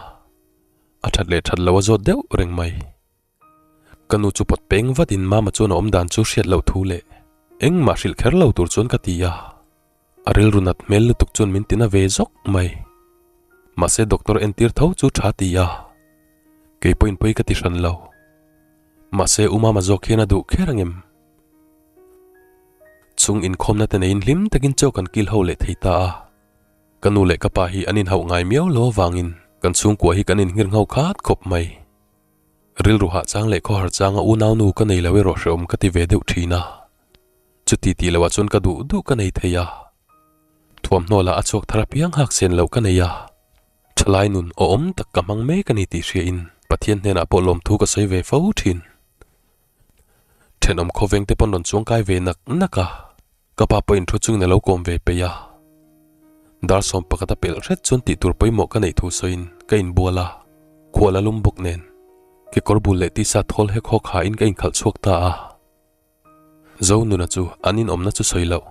a, a that leh that lo a zawt deuh reng mai. Ka nu chu pawt peng vatin Mama chuan a awm dan chu hriat loh thu leh engmah hrilh kher lo tur chuan ka ti a, a rilru nat hmel lutuk chuan min tina ve zawk mai. Mahse doctor entir tho chu tha ti a, kei pawhin pawi ka ti hran lo. Mahse u Mama zawk hian a duh kher angem? Chung inkhawmna te neiin hlim takin chaw kan kil ho leh thei ta a. Ka nu leh ka pa hi an inhauh ngai miau lo avangin kan chhungkua hi kan inngir nghau khat khawp mai. Rilru hah chang leh khawhar changa unau nu ka nei lo erawh hrehawm ka ti ve deuh thin a. Chuti tih loah chuan ka duh duh ka nei thei a. Thuamhnaw lah a chhuak thar apiang hak sen loh ka nei a. Thalai nun awhawm tak ka hmang mek a ni tih hriain Pathian hnenah pawh lawmthu ka sawi ve fo thin. Thenawm khawveng te pawn rawn chuangkai ve nak nak a. Ka pa pawhin thu chungin a lo kawm ve peih a. Dar sawm pakhat a pelh hret chuan tih tur pawimawh ka neih thu sawiin ka inbual a, khual a lum bawk nen kekawr bul leh tisa thawl hek hawk hain ka inkhalh chhuak ta a. Zonuna chu an inawmna chu sawi loh.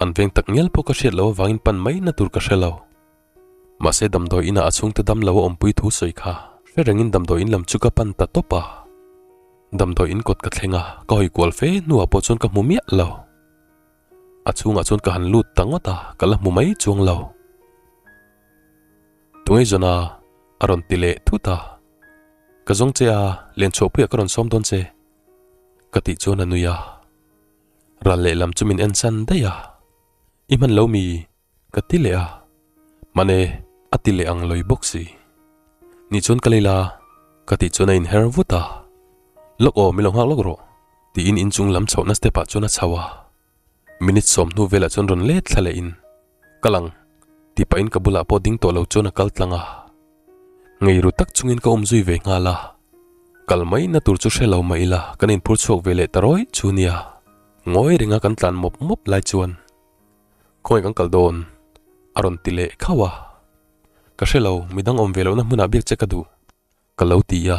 An veng tak ngial pawh ka hriat loh avangin pan mai na tur ka hre lo. Mahse damdawi inah a chhungte dam lo a awmpui thu sawi kha hre rengin damdawi in lam chu ka pan ta tawp a. Damdawi in kawt ka thleng a, ka hawi kual fe hnuah pawh chuan ka hmu miah lo. A chhungah chuan ka han lut ta ngawt a, ka la hmu mai chuang lo. Tunge zawn a? a rawn ti leh thut a. Ka zawng che a, lenchhuahpuiah ka rawn sawm dawn che. Ka tih chuan a nui a. Ral lehlam chu min en san daih a, I hman lo mi? Ka ti leh a, Hman e, a ti leh ang lawi bawk si. Nih chuan ka lei la, ka tih chuan a inher vut a, Lawk aw, min lo nghak lawk rawh, tiin inchung lam chhohna step ah chuan a chho a. Minute 10 velah chuan rawn let thla leh in, Kal ang, tih pahin ka bulah pawh ding tawh lo chuan a kal tlang a. Ngei ru tak chungin ka awm zui ve nghal a. Kal mai na tur chu hre lo mah ila kan inphur chhuak ve leh ta rawih chu nia. Ngawi renga kan tlan mawp mawp lai chuan Khawngaih kan kal dawn a rawn ti leh khauh a. Ka hre lo, midang awm ve lohna hmunah biak che ka duh. Ka lo ti a,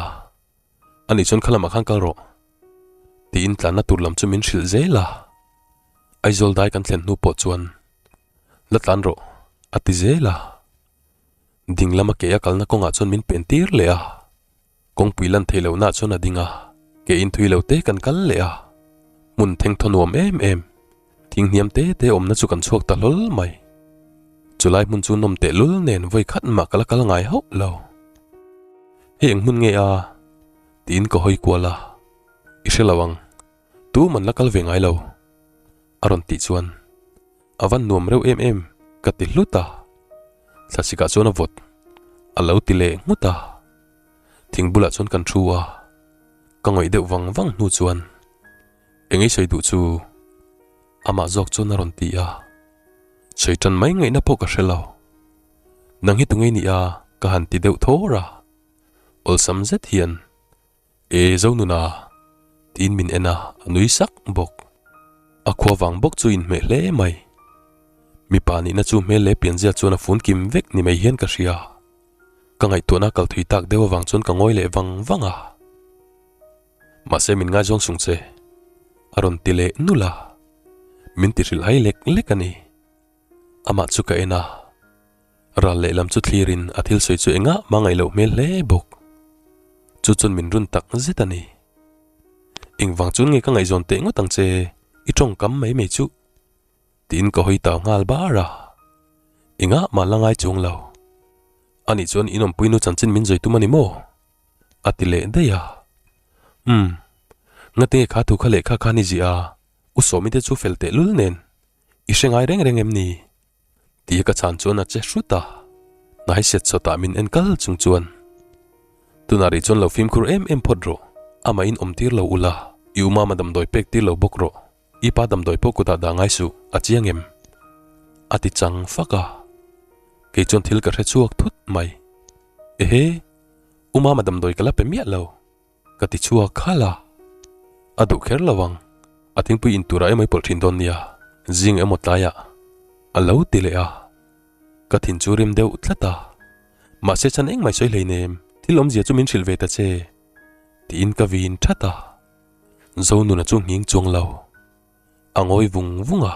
Ani chuan kha lamah khan kal rawh tiin tlanna tur lam chu min hrilh zel a. Aizawl dai kan thlen hnu pawh chuan La tlan rawh a ti zel a. Ding lama ke a kalna kawngah chuan min pen tir leh a. Kawngpui lan theih lohna chuan a ding a, ke in thui lo te kan kal leh a. Hmun thengthaw nuam em em, thing hniam te te awmna chu kan chhuak ta hlawl mai. Chulai hmun chu nawm teh lul nen vawi khat mah ka la kal ngai hauh lo. Hei eng hmun nge a? tiin ka hawi kual a, I hre lo ang, tu man la kal ve ngai lo a rawn tih chuan a van nuam reuh em em ka ti hlut a, thlasikah chuan a vawt a lo ti leh nghut a, thing bulah chuan kan thu a, ka ngawih deuh vang vang hnu chuan eng ei sawi duh chu amah zawk chuan a rawn ti a, sawi tan mai ngaihna pawh ka hre lo, nang hi tunge i nih a ka han ti deuh thawr a, awlsam zet hian E Zonuna, tiin min en a, a nui sak bawk. A khua vang bawk chu inhmeh hle mai. Mipa nihna chu hmel leh pianzia chuan a fun kim vek ni mai hian ka hria. Ka ngaihtuahna kal thui tak deuh avang chuan ka ngawi leh vang vang a. Mahse min ngaizawng sung che, a rawn ti leh nulh a. Min ti hrilh hai lek lek a ni. Amah chu ka en a, ral lehlam chu thlirin a thil sawi chu engah mah ngaih loh hmel hle bawk. Chu chuan min run tak zet a ni. Engvang chuan nge ka ngaihzawn teh ngawt ang che, i tawngkam mai mai chu? Tiin ka hawi tau nghal bar a. Engah mah la ngai chuang lo. Anih chuan in awmpui nu chanchin min zawi tum a ni maw? A ti leh daih a. Umm, ngatinge kha thu kha lehkha khan i ziah a, u Sawmi te chu fel tehlul nen. I hre ngai reng reng em ni? Tia ka chhan chuan a che hrut a, hnai set sawtah min en kal chung chuan, Tunah rih chuan lo fimkhur em em phawt rawh, amah in awm tir lo ula, i u mama damdawi pek tir lo bawk rawh, i pa damdawi pawh kutah dah ngai suh, a chiang em? A ti chang fak a, kei chuan thil ka hre chhuak thut mai. Ehe, u mama damdawi ka la pe miah lo. Ka ti chhuak khalh a, a duh kher lo ang, a thingpui in turah emaw i pawlh thin dawn nia, zing emaw tlaiah a lo ti leh a, ka thin chu rim deuh tlat a, mahse chhan engmah sawi hleinem, thil awmzia chu min hrilh ve ta che, tiin ka vin that a, Zonuna chu nghing chuang lo, a ngawi vung vung a.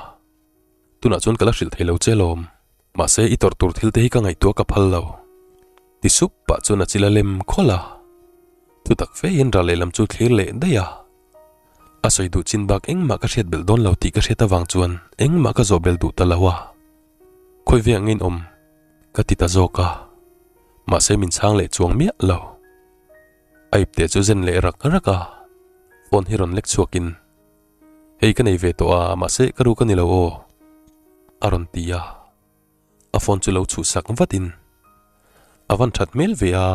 Tunah chuan ka la hrilh thei lo che lawm, mahse i tawrh tur thil te hi ka ngaihtuah ka phal lo. Ti sup pah chuan a chil a lem khawlh a, thutak fe hian ral lehlam chu thlir leh daih a. A sawi duh chin bak engmah ka hriat belh dawn lo tih ka hriat avang chuan engmah ka zawh belh duh ta lo a. Khawi ve ang in awm? Ka ti ta zawk a, mahse min chhang leh chuang miah lo. A ipte chu zen leh rak rak a, phone hi rawn lek chhuakin Hei ka nei ve tawh a, mahse ka ruk a ni lo aw, a rawn ti a. A phone chu lo chhuhsak vatin, A van that hmel ve a,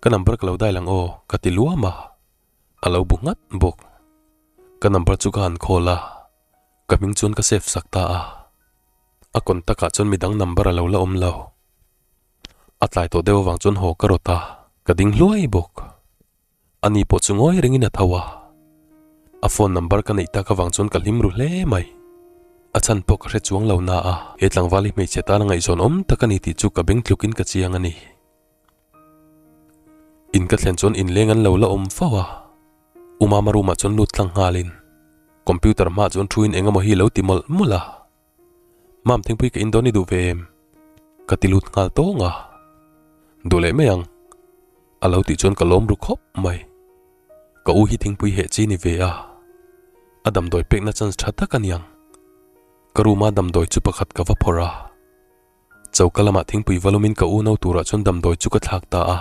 ka number ka lo dial ang aw, ka ti luam a. A lo bu nghat bawk. Ka number chu ka han call a, ka hming chuan ka save sak ta a. A contact ah chuan midang number a lo la awm lo. A tlai tawh deuh avang chuan haw ka rawt a, ka ding hluai bawk. Ani pawh chu ngawi rengin a tho a, a phone number ka neih tak avang chuan ka hlim ru hle mai. A chhan pawh ka hre chuang lo na a, he tlangval hi hmeichhe tana ngaihzawn awm tak a ni tih chu ka beng tlukin ka chiang a ni. In ka thlen chuan inleng an lo la awm fo a, U Mama room ah chuan lut tlang nghalin computer hmaah chuan thuin engemaw hi lo ti mawlh mawlh a. Mam thingpui ka in dawn i duh ve em? Ka ti lut nghal tawng a. Duh leh mai ang. A lo tih chuan ka lawm ru khawp mai. Ka u hi thingpui heh chi ni ve a. A damdawi pekna chance tha tak a niang. Ka room a damdawi chu pakhat ka va phawrh a. Choka lamah thingpui va lumin ka u no turah chuan damdawi chu ka thlak ta a.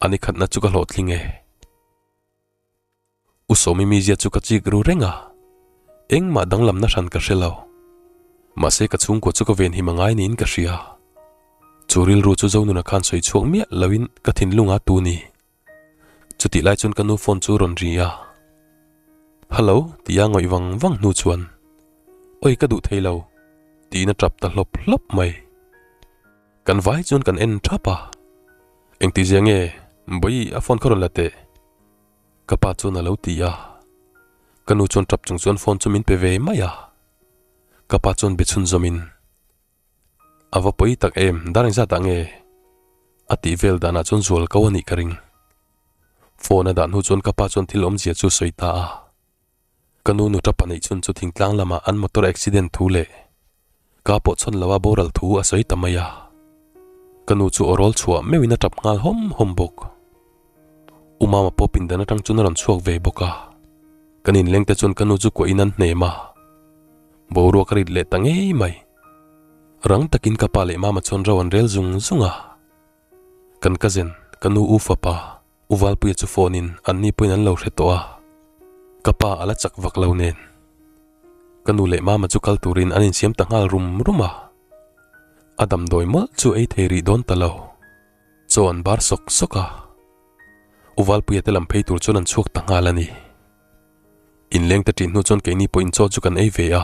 A ni khatna chu ka hlawhtling e. U Sawmi mizia chu ka chik ru reng a, engmah danglamna hran ka hre lo. Mahse ka chhungkua chu ka venhim a ngai niin ka hria. Chu rilru chu Zonuna khan sawi chhuak miah loin ka thinlunga tu ni. Chutih lai chuan ka nu phone chu rawn ri a. Hello tia ngawih vang vang hnu chuan Oi ka duh thei lo tiin a tap ta hlawp hlawp mai. Kan vai chuan kan en thap a. Engtizia nge Bawihi a phone kha rawn la teh. Ka pa chuan a lo ti a, ka nu chuan tap chung chuan phone chu min pe ve mai a, ka pa chuan be chhunzawmin, A va pawi tak em, dar engzat ah nge? A tih vel danah chuan zual ko a nih ka ring. Phone a dah hnu chuan ka pa chuan thil awmzia chu a sawi ta a. Ka nu nu tapa neih chhun chu thingtlang lamah an motor accident thu leh ka pawh chhawn loa boral thu a sawi ta mai a. Ka nu chu aw rawl chhuah meuhin a tap nghal hawm hawm bawk. U Mama pawh pindan atang chuan a rawn chhuak ve bawk a. Kan inleng te chuan ka nu chu kuahin an hnem a. Boruak a rit leh ta ngei mai. Rang takin ka pa leh Mama chuan ro an rel zung zung a. Kan cousin, ka nu u fapa, U Valpuia chu phone in an ni pawhin an lo hre tawh a, ka pa a la chak vak lo nen. Ka nu leh mama chu kal turin an insiam ta nghal rum rum a, a damdawi mawlh chu ei thei rih dawn ta lo. Chaw an bar sawk sawk a, U Valpuia te lam phei tur chuan an chhuak ta nghal a ni. Inleng te ṭih hnu chuan keini pawhin chaw chu kan ei ve a,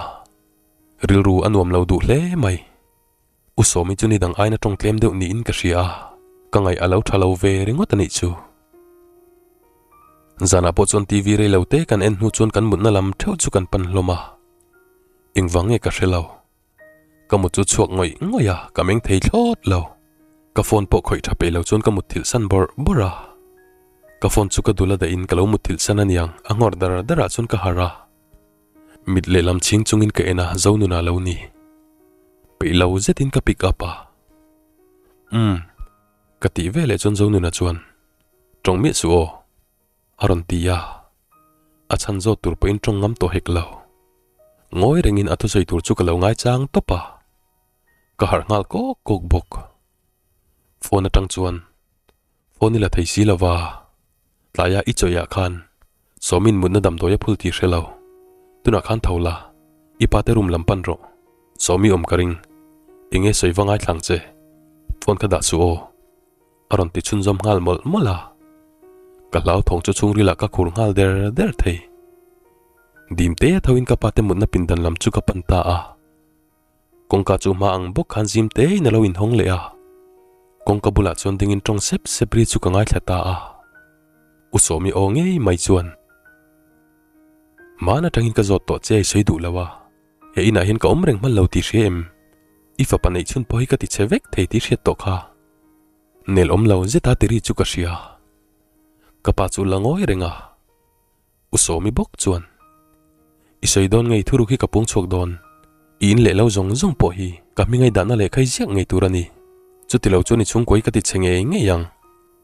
rilru a nuam lo duh hle mai. U Sawmi chu nidang aina tawng tlem deuh niin ka hria a, ka ngaih a lo tha lo ve ringawt a nih chu. Zanah pawh chuan TV rei lo te kan en hnu chuan kan mutna lam theuh chu kan pan hlawm a, engvang nge ka hre lo. Ka mut chu chhuak ngawih ngawih a, ka meng thei thlawt lo. Ka phone pawh khawih tha peih lo chuan ka mutthilh san bawrh bawrh a. Ka phone chu ka dul a dahin ka lo mutthilh san aniang, a nghawr dar darah chuan ka harh a. Mit lehlam chhing chungin ka en a, Zonuna lo ni. Peih lo zetin ka pick up a. Umm. Ka tih ve leh chuan Zonuna chuan, Tawng miah suh aw. A rawn ti a. A chhan zawt tur pawhin tawng ngam tawh hek lo. Ngawi rengin a thusawi tur chu ka lo ngaichang tawp a. Ka harh nghal kawk kawk bawk. Phone atang chuan, Phone i la thei si lova, tlaia i chawih ah khan Sawmin mutna damdawi a phul tih hre lo. Tunah khan tho la, i pa te room lam pan rawh. Sawmi awm ka ring. Enge sawi va ngaithlang che. Phone kha dah suh aw. A rawn ti chhunzawm nghal mawlh mawlh a. Ka hlauthawng chu chhungrilah ka khur nghal der der thei. Dim te a thoin ka pa te mutna pindan lam chu ka pan ta a. Kawngka chu hma ang bawk khan zim tein a lo inhawng leh a, kawngka bulah chuan dingin tawng sep sep ri chu ka ngaithla ta a. U Sawmi aw ngei mai chuan, Hmaan atangin ka zawt tawh che a i sawi duh lo a, he inah hian ka awm reng hman lo tih hria em? I fapa neih chhun pawh hi ka ti che vek thei tih hriat tawh kha. Nel awm lo zeta ti ri chu ka hria. Ka pa chu la ngawi reng a. U Sawmi bawk chuan, I sawi dawn ngei thuruk hi ka pung chhuak dawn. I in leh lo zawng zawng pawh hi ka hmingai dahna leh khai ziak ngei tur a ni. Chuti lo chuan i chhungkaw hi ka ti che ngei ngei ang.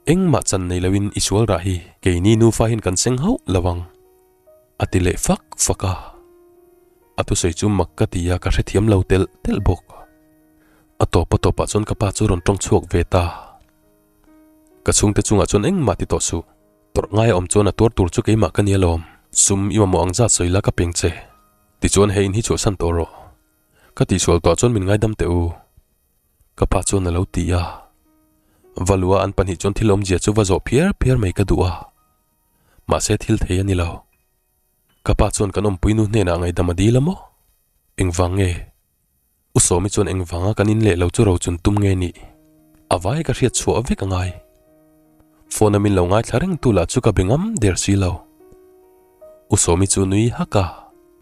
Engmah chan nei loin i sual rah hi keini nufa hian kan seng hauh lo ang. A ti leh fak fak a. A thusawi chu mak ka ti a, ka hrethiam lo telh telh bawk. A tawp a tawpah chuan ka pa chu rawn tawng chhuak ve ta. Ka chhungte chungah chuan engmah ti tawh suh. Tawrh ngai a awm chuan a tuar tur chu keimah ka ni alawm. Sum i mamawh ang zat sawi la ka peng che. Tichuan he in hi chhuahsan tawh rawh. Ka tihsual tawh chuan min ngaidam teh u. Ka pa chuan a lo ti a. Va lua an pahnih chuan thil awmzia chu va zawh phiar phiar mai ka duh a. Mahse thil thei a ni lo. Ka pa chuan kan awmpui nu hnenah ngaidam a dil a maw? Engvang nge? U Sawmi chuan engvanga kan in leh lo chu ro chun tum nge nih? A vai ka hriat chhuah vek a ngai. Phone a min lo ngaithla reng tu lah chu ka be ngam der si lo. U Sawmi chu nui hak a,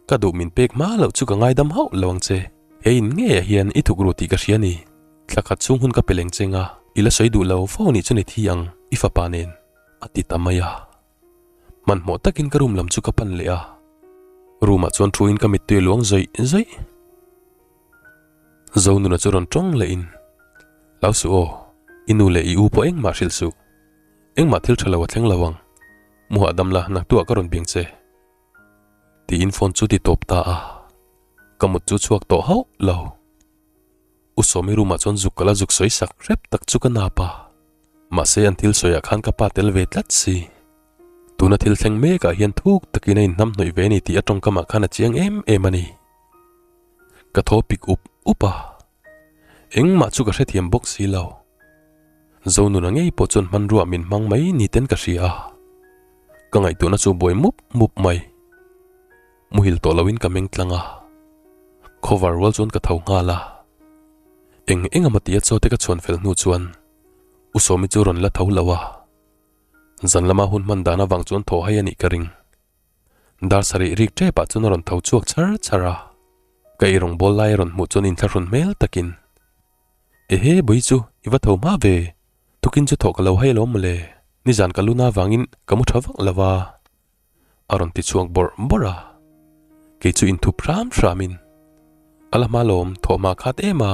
Ka duh min pek hma loh chu ka ngaidam hauh lo ang che. He in ngeiah hian i thuk ru tih ka hria ni. Thla khat chhung hun ka pe leng cheng a, i la sawi duh lo fo nih chu ni thi ang i fapa nen, a ti ta mai a. Hmanhmawh takin ka room lam chu ka pan leh a, room ah chuan thuin ka mittui a luang zawih zawih. Zonuna chu rawn tawng leh in, Hlau suh aw, i nu leh i u pawh engmah hrilh suh. Engmah thil tha lo a thleng lo ang. Mu hahdam la, naktuah ka rawn biang che. Tiin phone chu ti tawp ta a. Ka mut chu chhuak tawh hauh lo. U Sawmi room ah chuan zuk ka la zuk sawi sak hrep tak chu ka nap a. Mahse an thil sawiah khan ka pa tel ve tlat si. Tuna thil thleng mek ah hian thuk takin a inhnam hnawih ve a ni tih a tawngkam ah khan a chiang em em a ni. Ka thaw pik up up a. Engmah chu ka hrethiam bawk si lo. Zonuna ngei pawh chuan hmanrua min hmang mai ni ten ka hria a. Ka ngaihtuahna chu buai mup mup mai. Muhil tawh loin ka meng tlang a. Khawvar rual chuan ka tho nghal a. Eng eng emaw tia chaw te ka chhuan fel hnu chuan U Sawmi chu rawn la tho lo a. Zan lama hun hman dan avang chuan thaw hai a nih ka ring. Dar sarih rik tep ah chuan a rawn tho chhuak char char a. Ka ei rawng bawl lai a rawn hmuh chuan inthlahrun hmel takin, Ehe Bawi chu i va tho hma ve, tukin chu thawh ka lo hai alawm mawle, nizan ka luna avangin ka mu tha vak lo a. A rawn ti chhuak bawrh bawrh a, kei chu inthup hram hramin a la hma lawm thawh hma khat em a,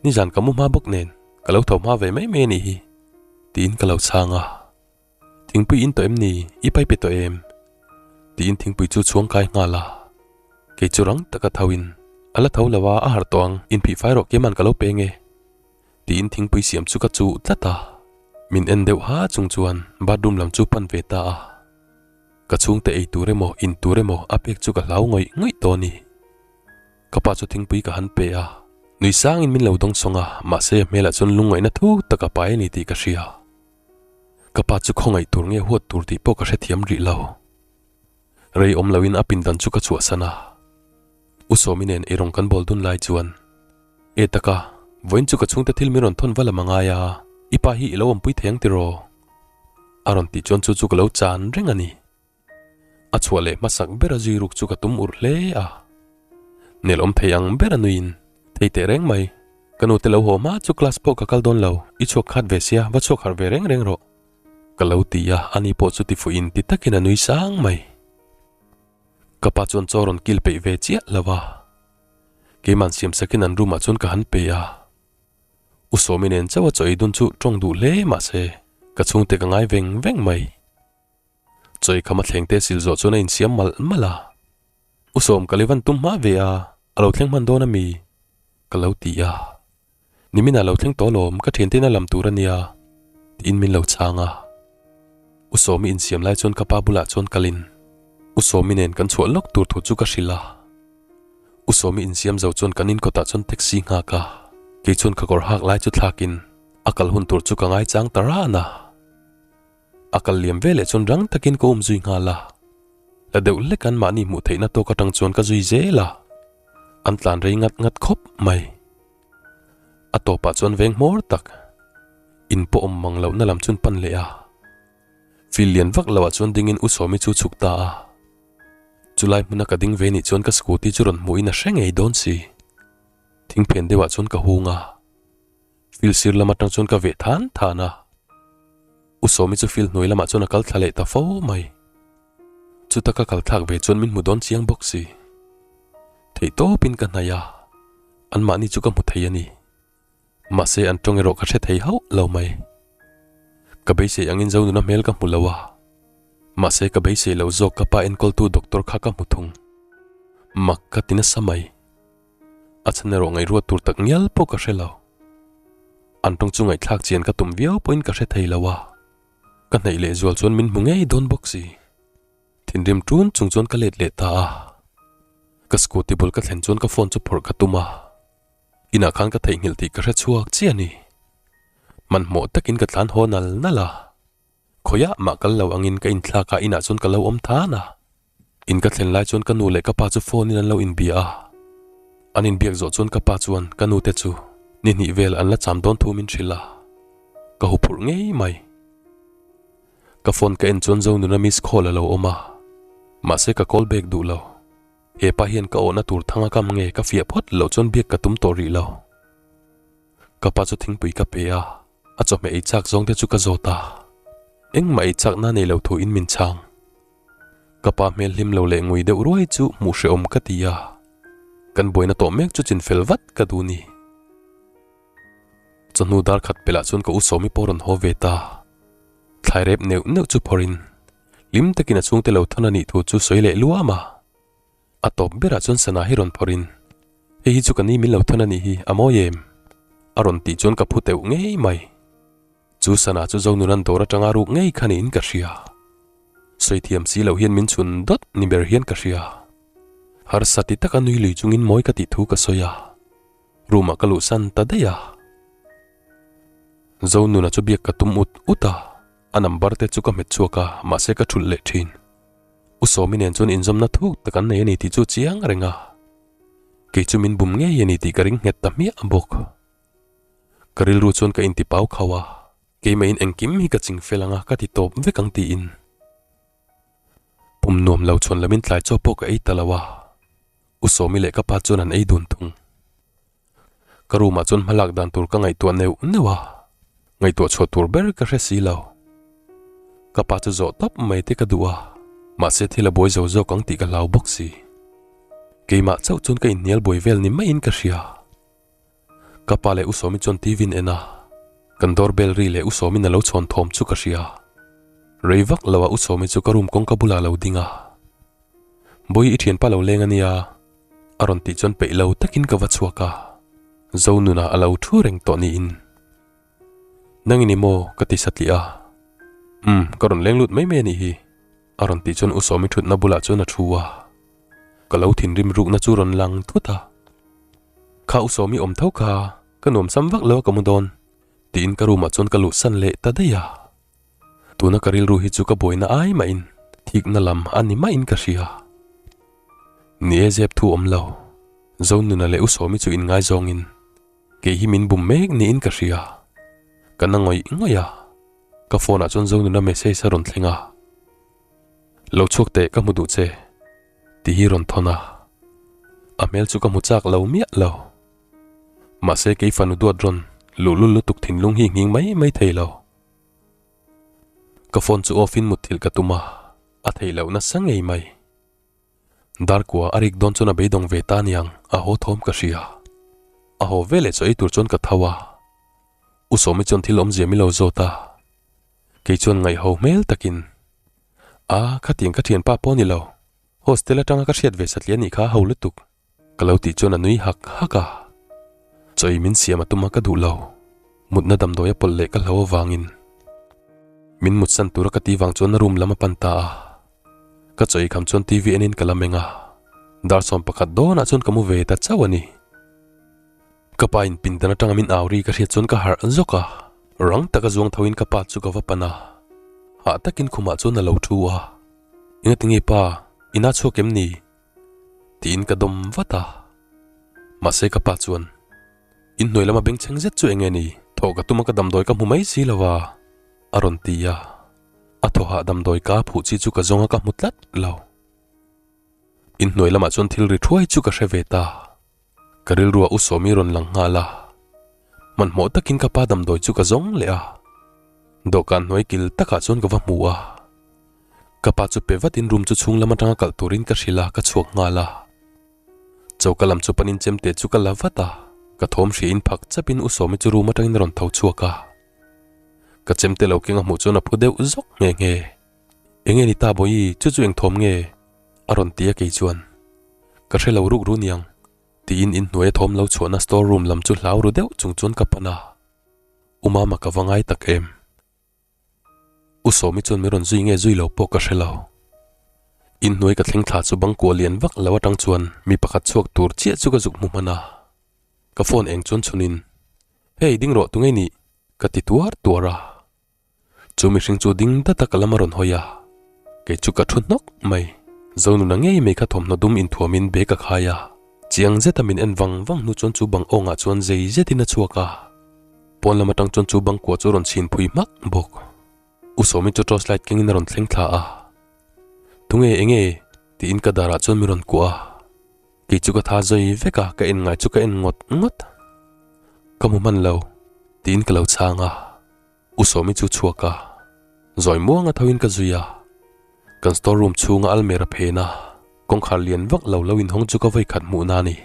nizan ka mu hma bawk nen ka lo tho hma ve mai mai a nih hi tiin ka lo chhang a. Thingpui in tawh em ni? I pai pe tawh em? Tiin thingpui chu chhuang kai nghal a, kei chu rang taka tho in a la tho lo a, a harh tawh ang, inphih fai rawh keiman ka lo peng e. Tiin thingpui siam chu ka chuh tlat a, min en deuh ha chung chuan bathroom lam chu pan ve ta a. Ka chhungte ei tur emaw in tur emaw a pek chu ka hlau ngawih ngawih tawh a ni. Ka pa chu thingpui ka han pe a, nui sangin min lo dawng sawng a, mahse a hmelah chuan lungngaihna thu tak a pai a ni tih ka hria. Ka pa chu khawngaih tur nge huat tur tih pawh ka hrethiam rih lo. Rei awm loin a pindan chu ka chhuahsan a. U Sawmi nen eirawng kan bawl dun lai chuan, E taka, vawiin chu ka chhungte thil min rawn thawn va lam a ngai a, i pa hi i lo awmpui thei ang tiraw? A rawn tih chuan chu chu ka lo chan reng a ni. A chhuah leh hmasak ber a zui ruk chu ka tum urh hle a. Nel awm thei ang ber a nuiin, Thei teh reng mai, ka nute lo haw hma chu class pawh ka kal dawn lo, i chhuak khat ve sia, va chhuak harh ve reng reng rawh. Ka lo ti a, ani pawh chu tifuhin ti takin a nui sang mai. Ka pa chuan chaw rawn kil peih ve chiah lo a, keiman siam sakin an room ah chuan ka han pe a. U Sawmi nen chauh a chaw ei dun chu tawng duh hle mahse ka chhungte ka ngai veng veng mai. Chaw ei kham a thleng te sil zawh chuan a insiam malh malh a. U Sawm ka livan tum hma ve a, a lo thleng hman dawn a mi? Ka lo ti a. Nimin ah lo thleng tawh lawm, ka thiante in a lam tur a nia, tiin min lo chhang a. U Sawmi insiam lai chuan ka pa bulah chuan kalin U Sawmi nen kan chhuah lawk tur thu chu ka hrilh a. U Sawmi insiam zo chuan kan inkawtah chuan taxi nghak a, kei chuan ka kawr hak lai chu thlakin a kal hun tur chu ka ngaichang ta ran a. A kal liam ve leh chuan rang takin ka um zui nghal a, la deuh hlek an mahni hmuh theihna tawk atang chuan ka zui zel a, an tlan rei ngat ngat khawp mai. A tawpah chuan veng hmawr tak in pawh awm mang lohna lam chuan pan leh a, fil lian vak loah chuan dingin U Sawmi chu chhuk ta a. Chulai hmuna ka ding ve nih chuan ka scooty chu rawn hmuhin a hre ngei dawn si. Thingphen deuhah chuan ka hung a, fil sir lam atang chuan ka veh than than a. U Sawmi chu fil hnuai lamah chuan a kal thla leh ta fo mai. Chuta ka kal thlak ve chuan min hmu dawn chiang bawk si. Theih tawpin ka hnaih a, anmahni chu ka hmu thei a ni. Mahse an tawng erawh ka hre thei hauh lo mai. Ka beisei angin Zonuna hmel ka hmu lo a, mahse ka beisei lo zawk ka pa enkawltu doctor kha ka hmu thung. Mak ka ti nasa mai. A chhan erawh ngaihruat tur tak ngial pawh ka hre lo. An tawng chu ngaihthlak chian ka tum viau pawhin ka hre thei lo a, ka hnaih lehzual chuan min hmu ngei dawn bawk si. Thinrim ṭun chung chuan ka let leh ta a, ka scooty bul ka thlen chuan ka phone chu phawrh ka tum a, inah khan ka theihnghilh tih ka hre chhuak chiah a ni. Hmanhmawh takin ka tlan haw nal nal a, khawiah mah kal lo angin ka inthlak a inah chuan ka lo awm than a. In ka thlen lai chuan ka nu leh ka pa chu phone in an lo inbia a, an inbiak zawh chuan ka pa chuan ka nu te chu ni hnih vel an la cham dawn thu min hrilh a, ka huphurh ngei mai. Ka phone ka en chuan Zonuna miss call a lo awm a, mahse ka call back duh lo. He pa hian ka awhna tur thang a kam nge ka fiah phawt loh chuan biak ka tum tawh rih lo. Ka pa chu thingpui ka pe a, a chawhmeh ei chak zawng te chu ka zawt a, engmah ei chakna nei lo thu in min chhang. Ka pa hmel hlim lo leh ngui deuh ruai chu hmuh hrehawm ka ti a, kan buaina tawh mek chu chin fel vat ka duh ni. Chawhnu dar khat pelh ah chuan ka u Sawmi pawh rawn haw ve ta. Thlai rep neuh neuh chu phawrh in hlim takin a chhungte lo thawn a nih thu chu sawi leh luam a. A tawp berah chuan sana hi rawn phawrh in, Hei hi chu ka ni min lo thawn a nih hi, a mawi em? A rawn tih chuan ka phu teuh ngei mai. Chu sana chu Zonunan dawr atanga ruk ngei kha niin ka hria. Sawi thiam si loh hian min chhun dawt ni ber hian ka hria. Harsa ti taka nui lui chungin mawi ka tih thu ka sawi a. Room ah ka luhsan ta daih a. Zonuna chu biak ka tum ut ut a, a number te chu ka hmet chhuak a, mahse ka thulh leh thin. U Sawmi nen chuan inzawmna thuk tak an nei a ni tih chu chiang reng a. Kei chu min bum ngei a ni tih ka ring nghet ta hmiah bawk. Ka rilru chuan ka inti pau khauh a, keimah in engkim hi ka ching fel ang a ka ti tawp vek ang tiin. Pum nuam lo chhuan lamin tlai chaw pawh ka ei ta lo a, U Sawmi leh ka pa chuan an ei dun thung. Ka room ah chuan hmalak dan tur ka ngaihtuah neuh neuh a, ngaihtuah chhuah tur ber ka hre si lo. Ka pa chu zawh tawp mai te ka duh a, mahse thil a buai zo zawk ang tih ka hlau bawk si. Keimah chauh chuan ka inhnial buai vel ni maiin ka hria. Ka pa leh U Sawmi chuan TV in en a, kan door bell ri leh U Sawmi'n a lo chhawn thawm chu ka hria. Rei vak lo ah U Sawmi chu ka room kawngka bulah a lo ding a. Bawi i thianpa lo leng a nia. A rawn tih chuan peih lo takin ka va chhuak a, Zonuna a lo thu reng tawh niin. Nangin i maw? ka ti satliah a. Umm, ka rawn leng lut mai mai a nih hi, a rawn tih chuan U Sawmi thutna bulah chuan a thu a. Ka lo thinrim rukna chu rawn lang thut a. Kha U Sawmi awm tho kha, ka nuamsam vak lo a ka mu dawn, tiin ka room ah chuan ka luhsan leh ta daih a. Tuna ka rilru hi chu ka buaina ai mahin thikna lam a ni mahin ka hria. Ni e zep thu awm lo, Zonuna leh U Sawmi chu inngaizawngin kei hi min bum mek niin ka hria. Ka na ngawih ngawih a, ka phone ah chuan Zonuna message a rawn thleng a. Lo chhuak teh ka hmu duh che tih hi rawn thawn a, a hmel chu ka hmu chak lo miah lo. Mahse kei fanu duat rawn luhlul lutuk thinlung hi nghing mai mai thei lo. Ka phone chu off in mutthilh ka tum a, a theih loh nasa ngei mai. Darkua a rik dawn chuan a beidawng ve ta aniang, a haw thawm ka hria. A haw ve leh chaw ei tur chuan ka tho a. U Sawmi chuan thil awmzia mi lo zawt a. Kei chuan ngaihho hmel takin, A, khatiang ka thianpa pawh ni lo. Hostel atanga ka hriat ve satliah nih kha a ho lutuk. Ka lo tih chuan a nui hak hak a, chawi min siam a tum a ka duh lo, mutna damdawi a pawlh leh ka hlo avangin min mutsan tura ka ti vang chuan a room lam a pan ta a, ka chawi kham chuan TV enin ka la meng a, dar 11 dawnah chuan ka mu ve ta chauh a ni. Ka pa in pindan atanga min au ri ka hriat chuan ka harh zawk a, rang taka zuang tho in ka pa chu ka va pan a, hah takin khumah chuan a lo thu a, Engatinge pa, ina chhuak em ni? Tiin ka dawm vat a. Mahse ka pa chuan, In hnuai lama bengchheng zet chu eng nge ni? Thawh ka tum a ka damdawi ka hmu mai si lo a, a rawn ti a. A thawhah damdawi ka phuh chi chu ka zawng a ka hmu tlat lo. In hnuai lamah chuan thil ri thuai chu ka hre ve ta. Ka rilruah U Sawmi rawn lang nghal a. Hmanhmawh takin ka pa damdawi chu ka zawng leh a. Dawhkan hnuai kil takah chuan ka va hmu a. Ka pa chu pe vatin room chu chhung lam atanga kalh turin ka hrilh a, ka chhuak nghal a. Choka lam chu panin chemte chu ka la vat a, ka thawm hriain phak chapin U Sawmi chu room atangin a rawn tho chhuak a. Ka chemte lo keng a hmuh chuan a phu deuh zawk nghe nghe. Enge ni ta Bawihi, chu chu eng thawm nge? a rawn ti a kei chuan. Ka hre lo ruk ru niang, tiin inhnuai a thawm lo chhuahna store room lam chu hlau ru deuh chung chuan ka pan a. U Mama ka va ngai tak em? U Sawmi chuan min rawn zui nge zui lo pawh ka hre lo. Inhnuai ka thleng thla chu bang kuah lian vak lo atang chuan mi pakhat chhuak tur chiah chu ka zuk hmu hman a. Ka phone eng chuan chhunin, Hey, ding rawh tunge nih? ka ti tuar tuar a. Chu mihring chu ding dat a ka lam a rawn hawi a, kei chu ka thu hnawk mai. Zonuna ngei mai kha thawmhnaw dum inthuamin bag a khai a, chiang zeta min en vang vang hnu chuan chu bang awngah chuan zei zetin a chhuak a. Pawn lam atang chuan chu bang kua chu rawn chhin phui hmak bawk. U Sawmi chu torch light kengin a rawn thleng thla a. Tunge enge? tiin ka darah chuan min rawn kuah a. Kei chu ka tha zawi vek a, ka en ngai chu ka en ngawt ngawt. Ka hmu hman lo, tiin ka lo chhang a. U Sawmi chu chhuak a, zawi muanga tho in ka zui a. Kan store room chhunga almera phen a, kawngkhar lian vak lo lo inhawng chu ka vawi khat hmuhna a ni.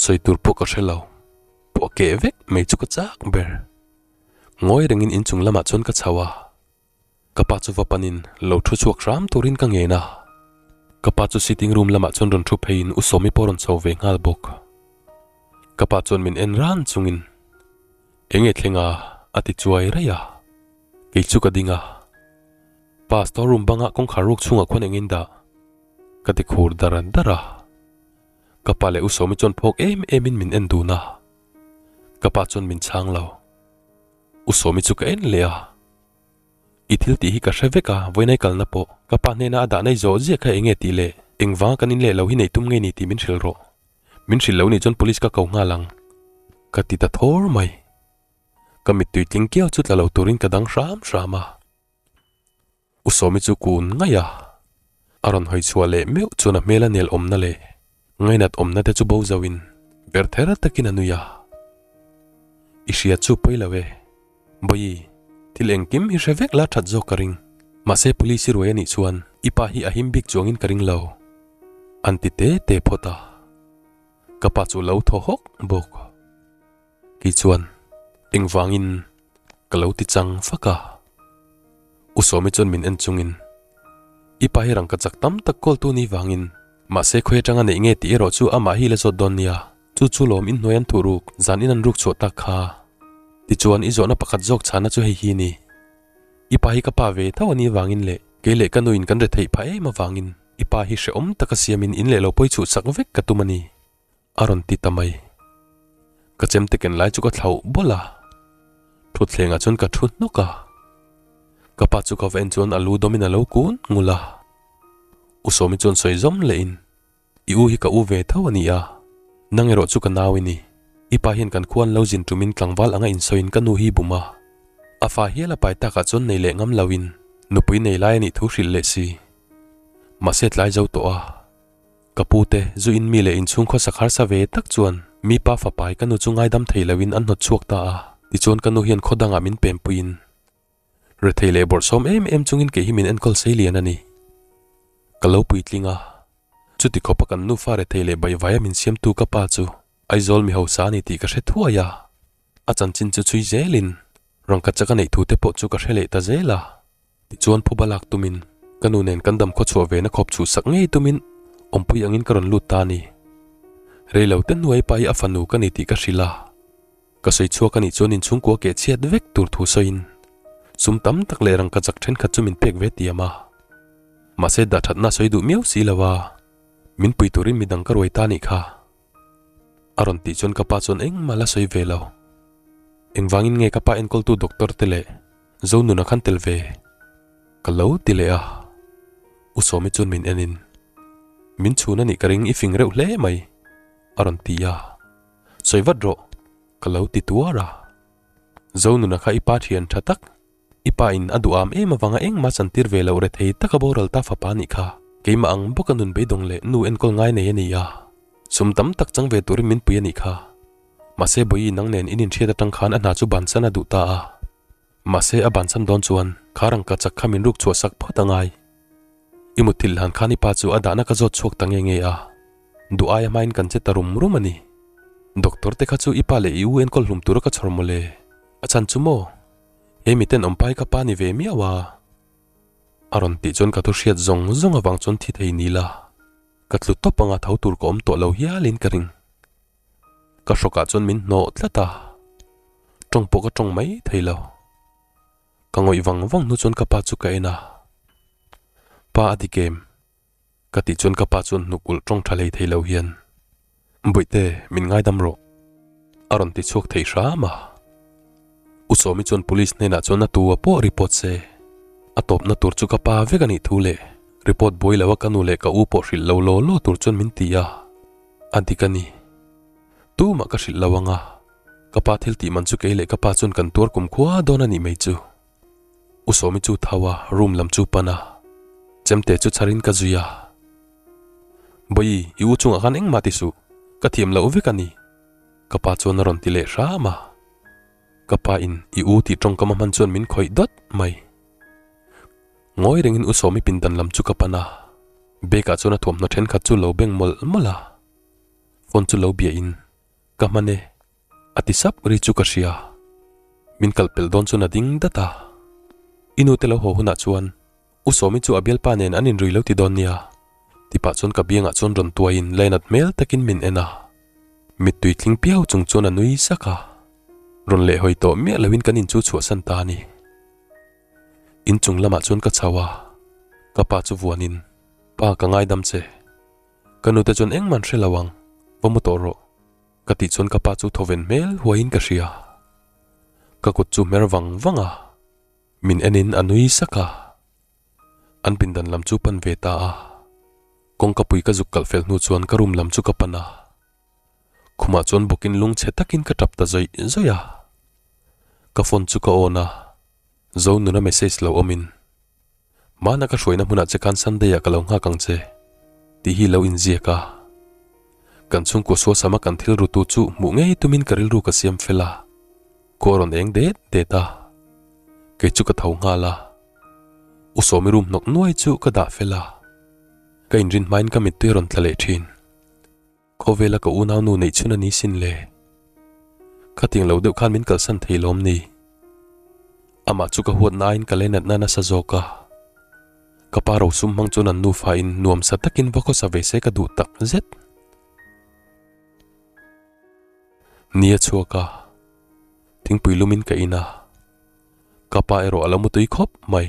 Sawi tur pawh ka hre lo. keh vek mai chu ka chak ber. Ngawi rengin inchung lamah chuan ka chho a. Ka pa chu va panin lo thu chhuak hram turin ka ngen a. Ka pa chu sitting room lamah chuan rawn thu pheiin U Sawmi pawh rawn chho ve nghal bawk. Ka pa chuan min en ran chungin, Enge thleng a? a ti chuai raih a. Kei chu ka ding a. Pa, store room banga kawngkhar ruk chhungah khuan engin dah? Ka ti khur dar dar a. Ka pa leh U Sawmi chuan phawk em emin min en dun a. Ka pa chuan min chhang lo. U Sawmi chu ka en leh a. I thil tih hi ka hre vek a, vawiinai kalna pawh ka pa hnena a dah nai zawh ziah kha enge tih leh engvanga kan in leh lo hi nei tum ngei ni tih min hrilh rawh. Min hrilh lo nih chuan police ka ko nghal ang. Ka ti ta thawr mai. Ka mittui tling kiau chu tla lo turin ka dang hram hram a. U Sawmi chu kun ngaih a, a rawn hawi chhuah leh meuh chuan a hmel a nel awmna leh ngainat awmna te chu bo zo in ber ther takin a nui a. I hria chu pawi lo e. Bawi, thil engkim hi hre vek la that zawk ka ring. Mahse police i ruai a nih chuan i pa hi a him bik chuangin ka ring lo. An ti te te phawt a. Ka pa chu lo thaw hawk bawk. Kei chuan engvangin ka lo ti chang fak a. U Sawmi chuan min en chungin, I pa hi rangka chak tam tak kawl tu ni vangin, mahse khawi atanga neih nge tih erawh chu amah hi la zawt dawn nia, chu chu lawm inhnuai an thuh ruk, zan in an ruk chhuah tak kha. Tichuan i zawhna pakhat zawk chhana chu hei hi ni. I pa hi ka pa ve tho a nih vangin leh kei leh ka nuin kan retheih phah em avangin i pa hi hrehawm taka siamin in leh lo pawi chhuhsak vek ka tum a ni. A rawn ti ta mai. Ka chemte ken lai chu ka thlauh bawlh a, thutthlengah chuan ka thu hnawk a. Ka pa chu ka va en chuan a lu dawmin a lo kun ngul a. U Sawmi chuan sawi zawm lehin, I u hi ka u ve tho a ni a, nang erawh chu ka nau i ni. I pa hian kan khua an lo zin tumin tlangval anga insawiin ka nu hi bum a. A fa hial a pai takah chuan nei leh ngam loin nupui nei lai a nih thu hrilh leh si. Mahse tlai zo tawh a. Ka pu te, zu in mi leh inchhung khawsak harsa ve tak chuan mi pa fapai ka nu chu ngaidam thei loin an hnawt chhuak ta a, tichuan ka nu hian khaw dangah min pempuiin rethei leh bawrhsawm em em chungin kei hi min enkawl sei lian a ni. Ka lo puitling a, chuti khawpa kan nufa rethei leh baihvaia min siamtu ka pa chu Aizawl mi hausa a ni tih ka hre thuai a, a chanchin chu chhui zelin rangkachak a neih thu te pawh chu ka hre leh ta zel a. Tichuan phuba lak tumin ka nu nen kan dam khawchhuah ve na khawp chhuhsak ngei tumin awmpui angin ka rawn lut ta a ni. Reilo te hnuai pa hi a fanu ka ni tih ka hrilh a, ka sawi chhuak a nih chuan inchhungkua keh chhiat vek tur thu sawiin sum tam tak leh rangkachak thenkhat chu min pek ve tiam a. Mahse dahthatna sawi duh miau si lo a, min pui turin midang ka ruai ta a nih kha. A rawn tih chuan ka pa chuan engmah la sawi ve lo. Engvangin nge ka pa enkawltu doctor te leh Zonuna khan tel ve? Ka lo ti leh a. U Sawmi chuan min en in, Min chhun a nih ka ring i fing reuh hle mai, a rawn ti a. Sawi vat rawh, ka lo ti tuar a. Zonuna kha i pa thian tha tak, i pa in a duh am em avanga engmah chantir ve loh rethei taka boral ta fapa nih kha keimah ang bawka nun beidawng leh nu enkawl ngai nei a ni a. Sum tam tak chang ve turin min pui a nih kha. Mahse Bawihi nang nen in inhriat atang khan a hna chu bansan a duh ta a. Mahse a bansan dawn chuan kha rangka chak kha min ruk chhuah sak phawt a ngai. I mutthilh hlan khan i pa chu a dahna ka zawt chhuak ta nge nge a. Duh aia hmain kan che ta rum rum a ni. Doctor te kha chu i pa leh i u enkawl hlum tura ka chhawr mawle. A chhan chu maw? He miten awm pai ka pa ni ve miau a. A rawn tih chuan ka thu hriat zawng zawng avang chuan thi thei ni la. Ka tlu tawp anga tho tur ka awm tawh lo hialin ka ring. Ka hrawkah chuan min hnawh tlat a, tawng pawh ka tawng mai thei lo. Ka ngawih vang vang hnu chuan ka pa chu ka en a, Pa a dik em? Ka tih chuan ka pa chuan hnuk ulh tawng tha hlei thei lo hian, Bawihte, min ngaidam rawh, a rawn ti chhuak thei hram a. U Sawmi chuan police hnenah chuan a tu a pawh report se, a tawpna tur chu ka pa vek a nih thu leh report buai lo a ka nu leh ka u pawh hrilh lo law law tur chuan min ti a. A dik a ni. Tumah ka hrilh lo ang a, ka pa thil tih man chu kei leh ka pa chuan kan tuar kum khua dawn a nih mai chu. U Sawmi chu tho a, room lam chu pan a, chemte chu chharin ka zui a. Bawi, i u chungah khan engmah ti suh, ka thiam loh vek a ni, ka pa chuan a rawn ti leh hram a. Ka pa in i u tih tawngkam a hman chuan min khawih dawt mai. Ngawi rengin U Sawmi pindan lam chu ka pan a, bag ah chuan a thuamhnaw thenkhat chu lo beng mawlh mawlh a, phone chu lo bia in ka hman e. A ti sap ri chu ka hria. Min kal pelh dawn chuan a ding dat a. I nu te lo haw hunah chuan U Sawmi chu a bialpa nen an inrui lo ti dawn nia. Ti pah chuan ka biangah chuan rawn tuaiin lainat hmel takin min en a. Mittui tling piau chung chuan a nui sak a. Rawn lehhawi tawh miah loin kan in chu chhuahsan ta a ni. Inchung lamah chuan ka chho a, ka pa chu vuanin, Pa ka ngaidam che. Ka nute chuan engmah an hre lo ang, va mu tawh rawh. Ka tih chuan ka pa chu thawven hmel huaiin ka hria. Ka kut chu hmer vang vang a, min enin a nui sak a. An pindan lam chu pan ve ta a, kawngka pui ka zuk kalh fel hnu chuan ka room lam chu ka pan a. Khumah chuan bawkin lungchhe takin ka tap ta zawih zawih a. Ka phone chu ka on a, Zonuna message lo awmin, Hmana ka hruaina hmunah che khan Sunday ah ka lo nghak ang che, tih hi lo inziak a. Kan chhungkua suasama kan thil rutu chu hmuh ngei tumin ka rilru ka siam fel a, khua rawn eng det det a. Kei chu ka tho nghal a, U Sawmi room hnawk nuai chu ka dah fel a, ka inrin hmain ka mittui a rawn tla leh thin. Khawvela ka unaunu neih chhun a ni sin le. Khatiang lo deuh khan min kalsan thei lawm ni. Amah chu ka huat nain ka leinatna nasa zawk a. Ka pa rosum hmang chuan an nufa in nuamsa takin va khawsa ve se ka duh tak zet. Ni a chhuak a, thingpui lumin ka in a. Ka pa erawh a lo mutui khawp mai.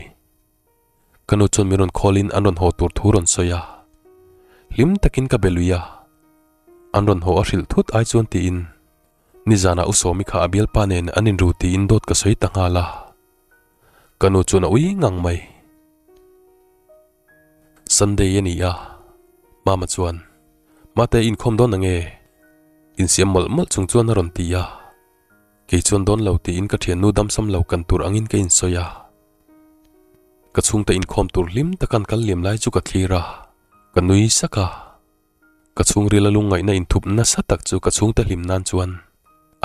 Ka nu chuan min rawn call in an rawn haw tur thu rawn sawi a. Hlim takin ka be lui a. An rawn haw a hrilh thut ai chuan tiin nizanah U Sawmi kha a bialpa nen an inru tiin dawt ka sawi ta nghal a. Ka nu chuan a ui ngang mai. Sunday a ni a, Mama chuan, Mate inkhawm dawn ange? Insiam mawlh mawlh chung chuan a rawn ti a. Kei chuan dawn lo tiin ka thiannu damsam lo kan tur angin ka insawi a. Ka chhungte inkhawm tur hlim taka an kal liam lai chu ka thlir a, ka nui sak a. Ka chhungril a lungngaihna inthup nasa tak chu ka chhungte hlim nan chuan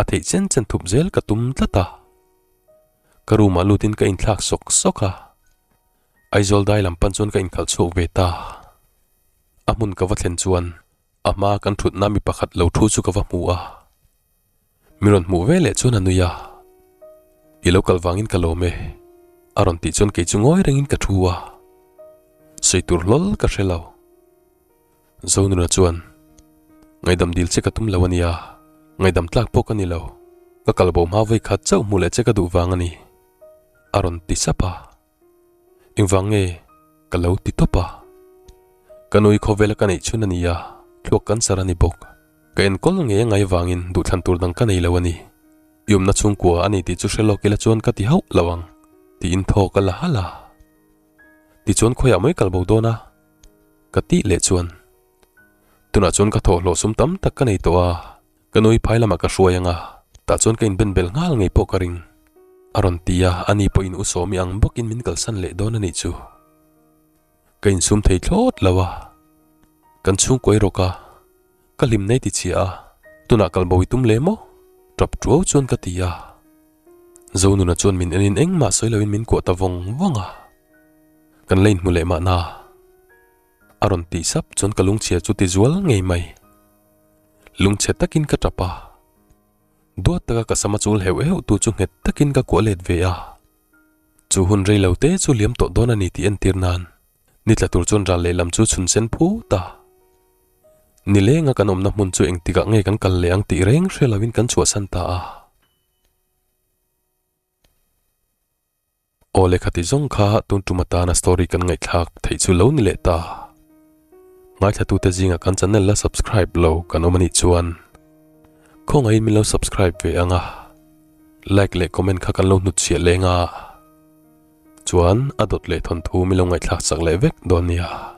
a theih chen chen thup zel ka tum tlat a. Ka room ah lutin ka inthlak sawk sawk a, Aizawl dai lam pan chuan ka inkhalh chhuak ve ta. A hmun ka va thlen chuan a hmaa kan thutna mi pakhat lo thu chu ka va hmu a. Mi rawn hmuh ve leh chuan a nui a, I lo kal vangin ka lawm e, a rawn tih chuan kei chu ngawi rengin ka thu a, sawi tur hlawl ka hre lo. Zonuna chuan, Ngaihdam dil che ka tum lo a nia, ngaihdam tlak pawh ka ni lo, ka kal bo hma vawi khat chauh hmuh leh che ka duh vang a ni, a rawn ti sap a. Engvang nge ka lo ti tawp a? Ka nui khawvela ka neih chhun a ni a, thluak cancer a ni bawk. Ka enkawl nge ngai vangin duhthlan tur dang ka nei lo a ni. I awmna chhungkua a ni tih chu hre lawk ila chuan ka ti hauh lo ang, tiin thaw ka la halh a. Tichuan khawiah mai kal bo dawn a? Ka tih leh chuan. Tunah chuan ka thawhhlawh sum tam tak ka nei tawh a. Ka nui phai lamah ka hruai ang a, tah chuan ka inben bel nghal ngei pawh ka ring. A rawn ti a, ani pawhin U Sawmi ang bawkin min kalsan leh dawn a nih chu. Ka insum thei thlawt lo a, kan chhungkawi rawk a, ka hlim nei ti chhia a, tunah kal bo i tum le maw? Tap tuau chuan ka ti a. Zonuna chuan min enin engmah sawi loin min kuah ta vawng vawng a, kan la inhmu leh mahna. A rawn tih sap chuan ka lungchhia chu ti zual ngei mai. Lungchhe takin ka tap a, duat taka ka sama chul heuh heuh tu chu nghet takin ka kuah let ve a. Chu hun rei lo te chu liam tawh dawn a ni tih entir nan ni tla tur chuan ral lehlam chu chhun sen phut a. Nilenga kan awmna hmun chu engtikah nge kan kal leh ang tih reng hre loin kan chhuahsan ta a. Aw lehkha ti zawng kha tun tum atana story kan ngaihthlak theih chu lo ni leh ta. Ngaithlatute zingah kan channel la subscribe lo kan awm anih chuan khawngaihin min lo subscribe ve ang a, like leh comment kha kan lo hnutchhiah leng a, chuan a dawt leh thawnthu min lo ngaihthlak chak leh vek dawn nia.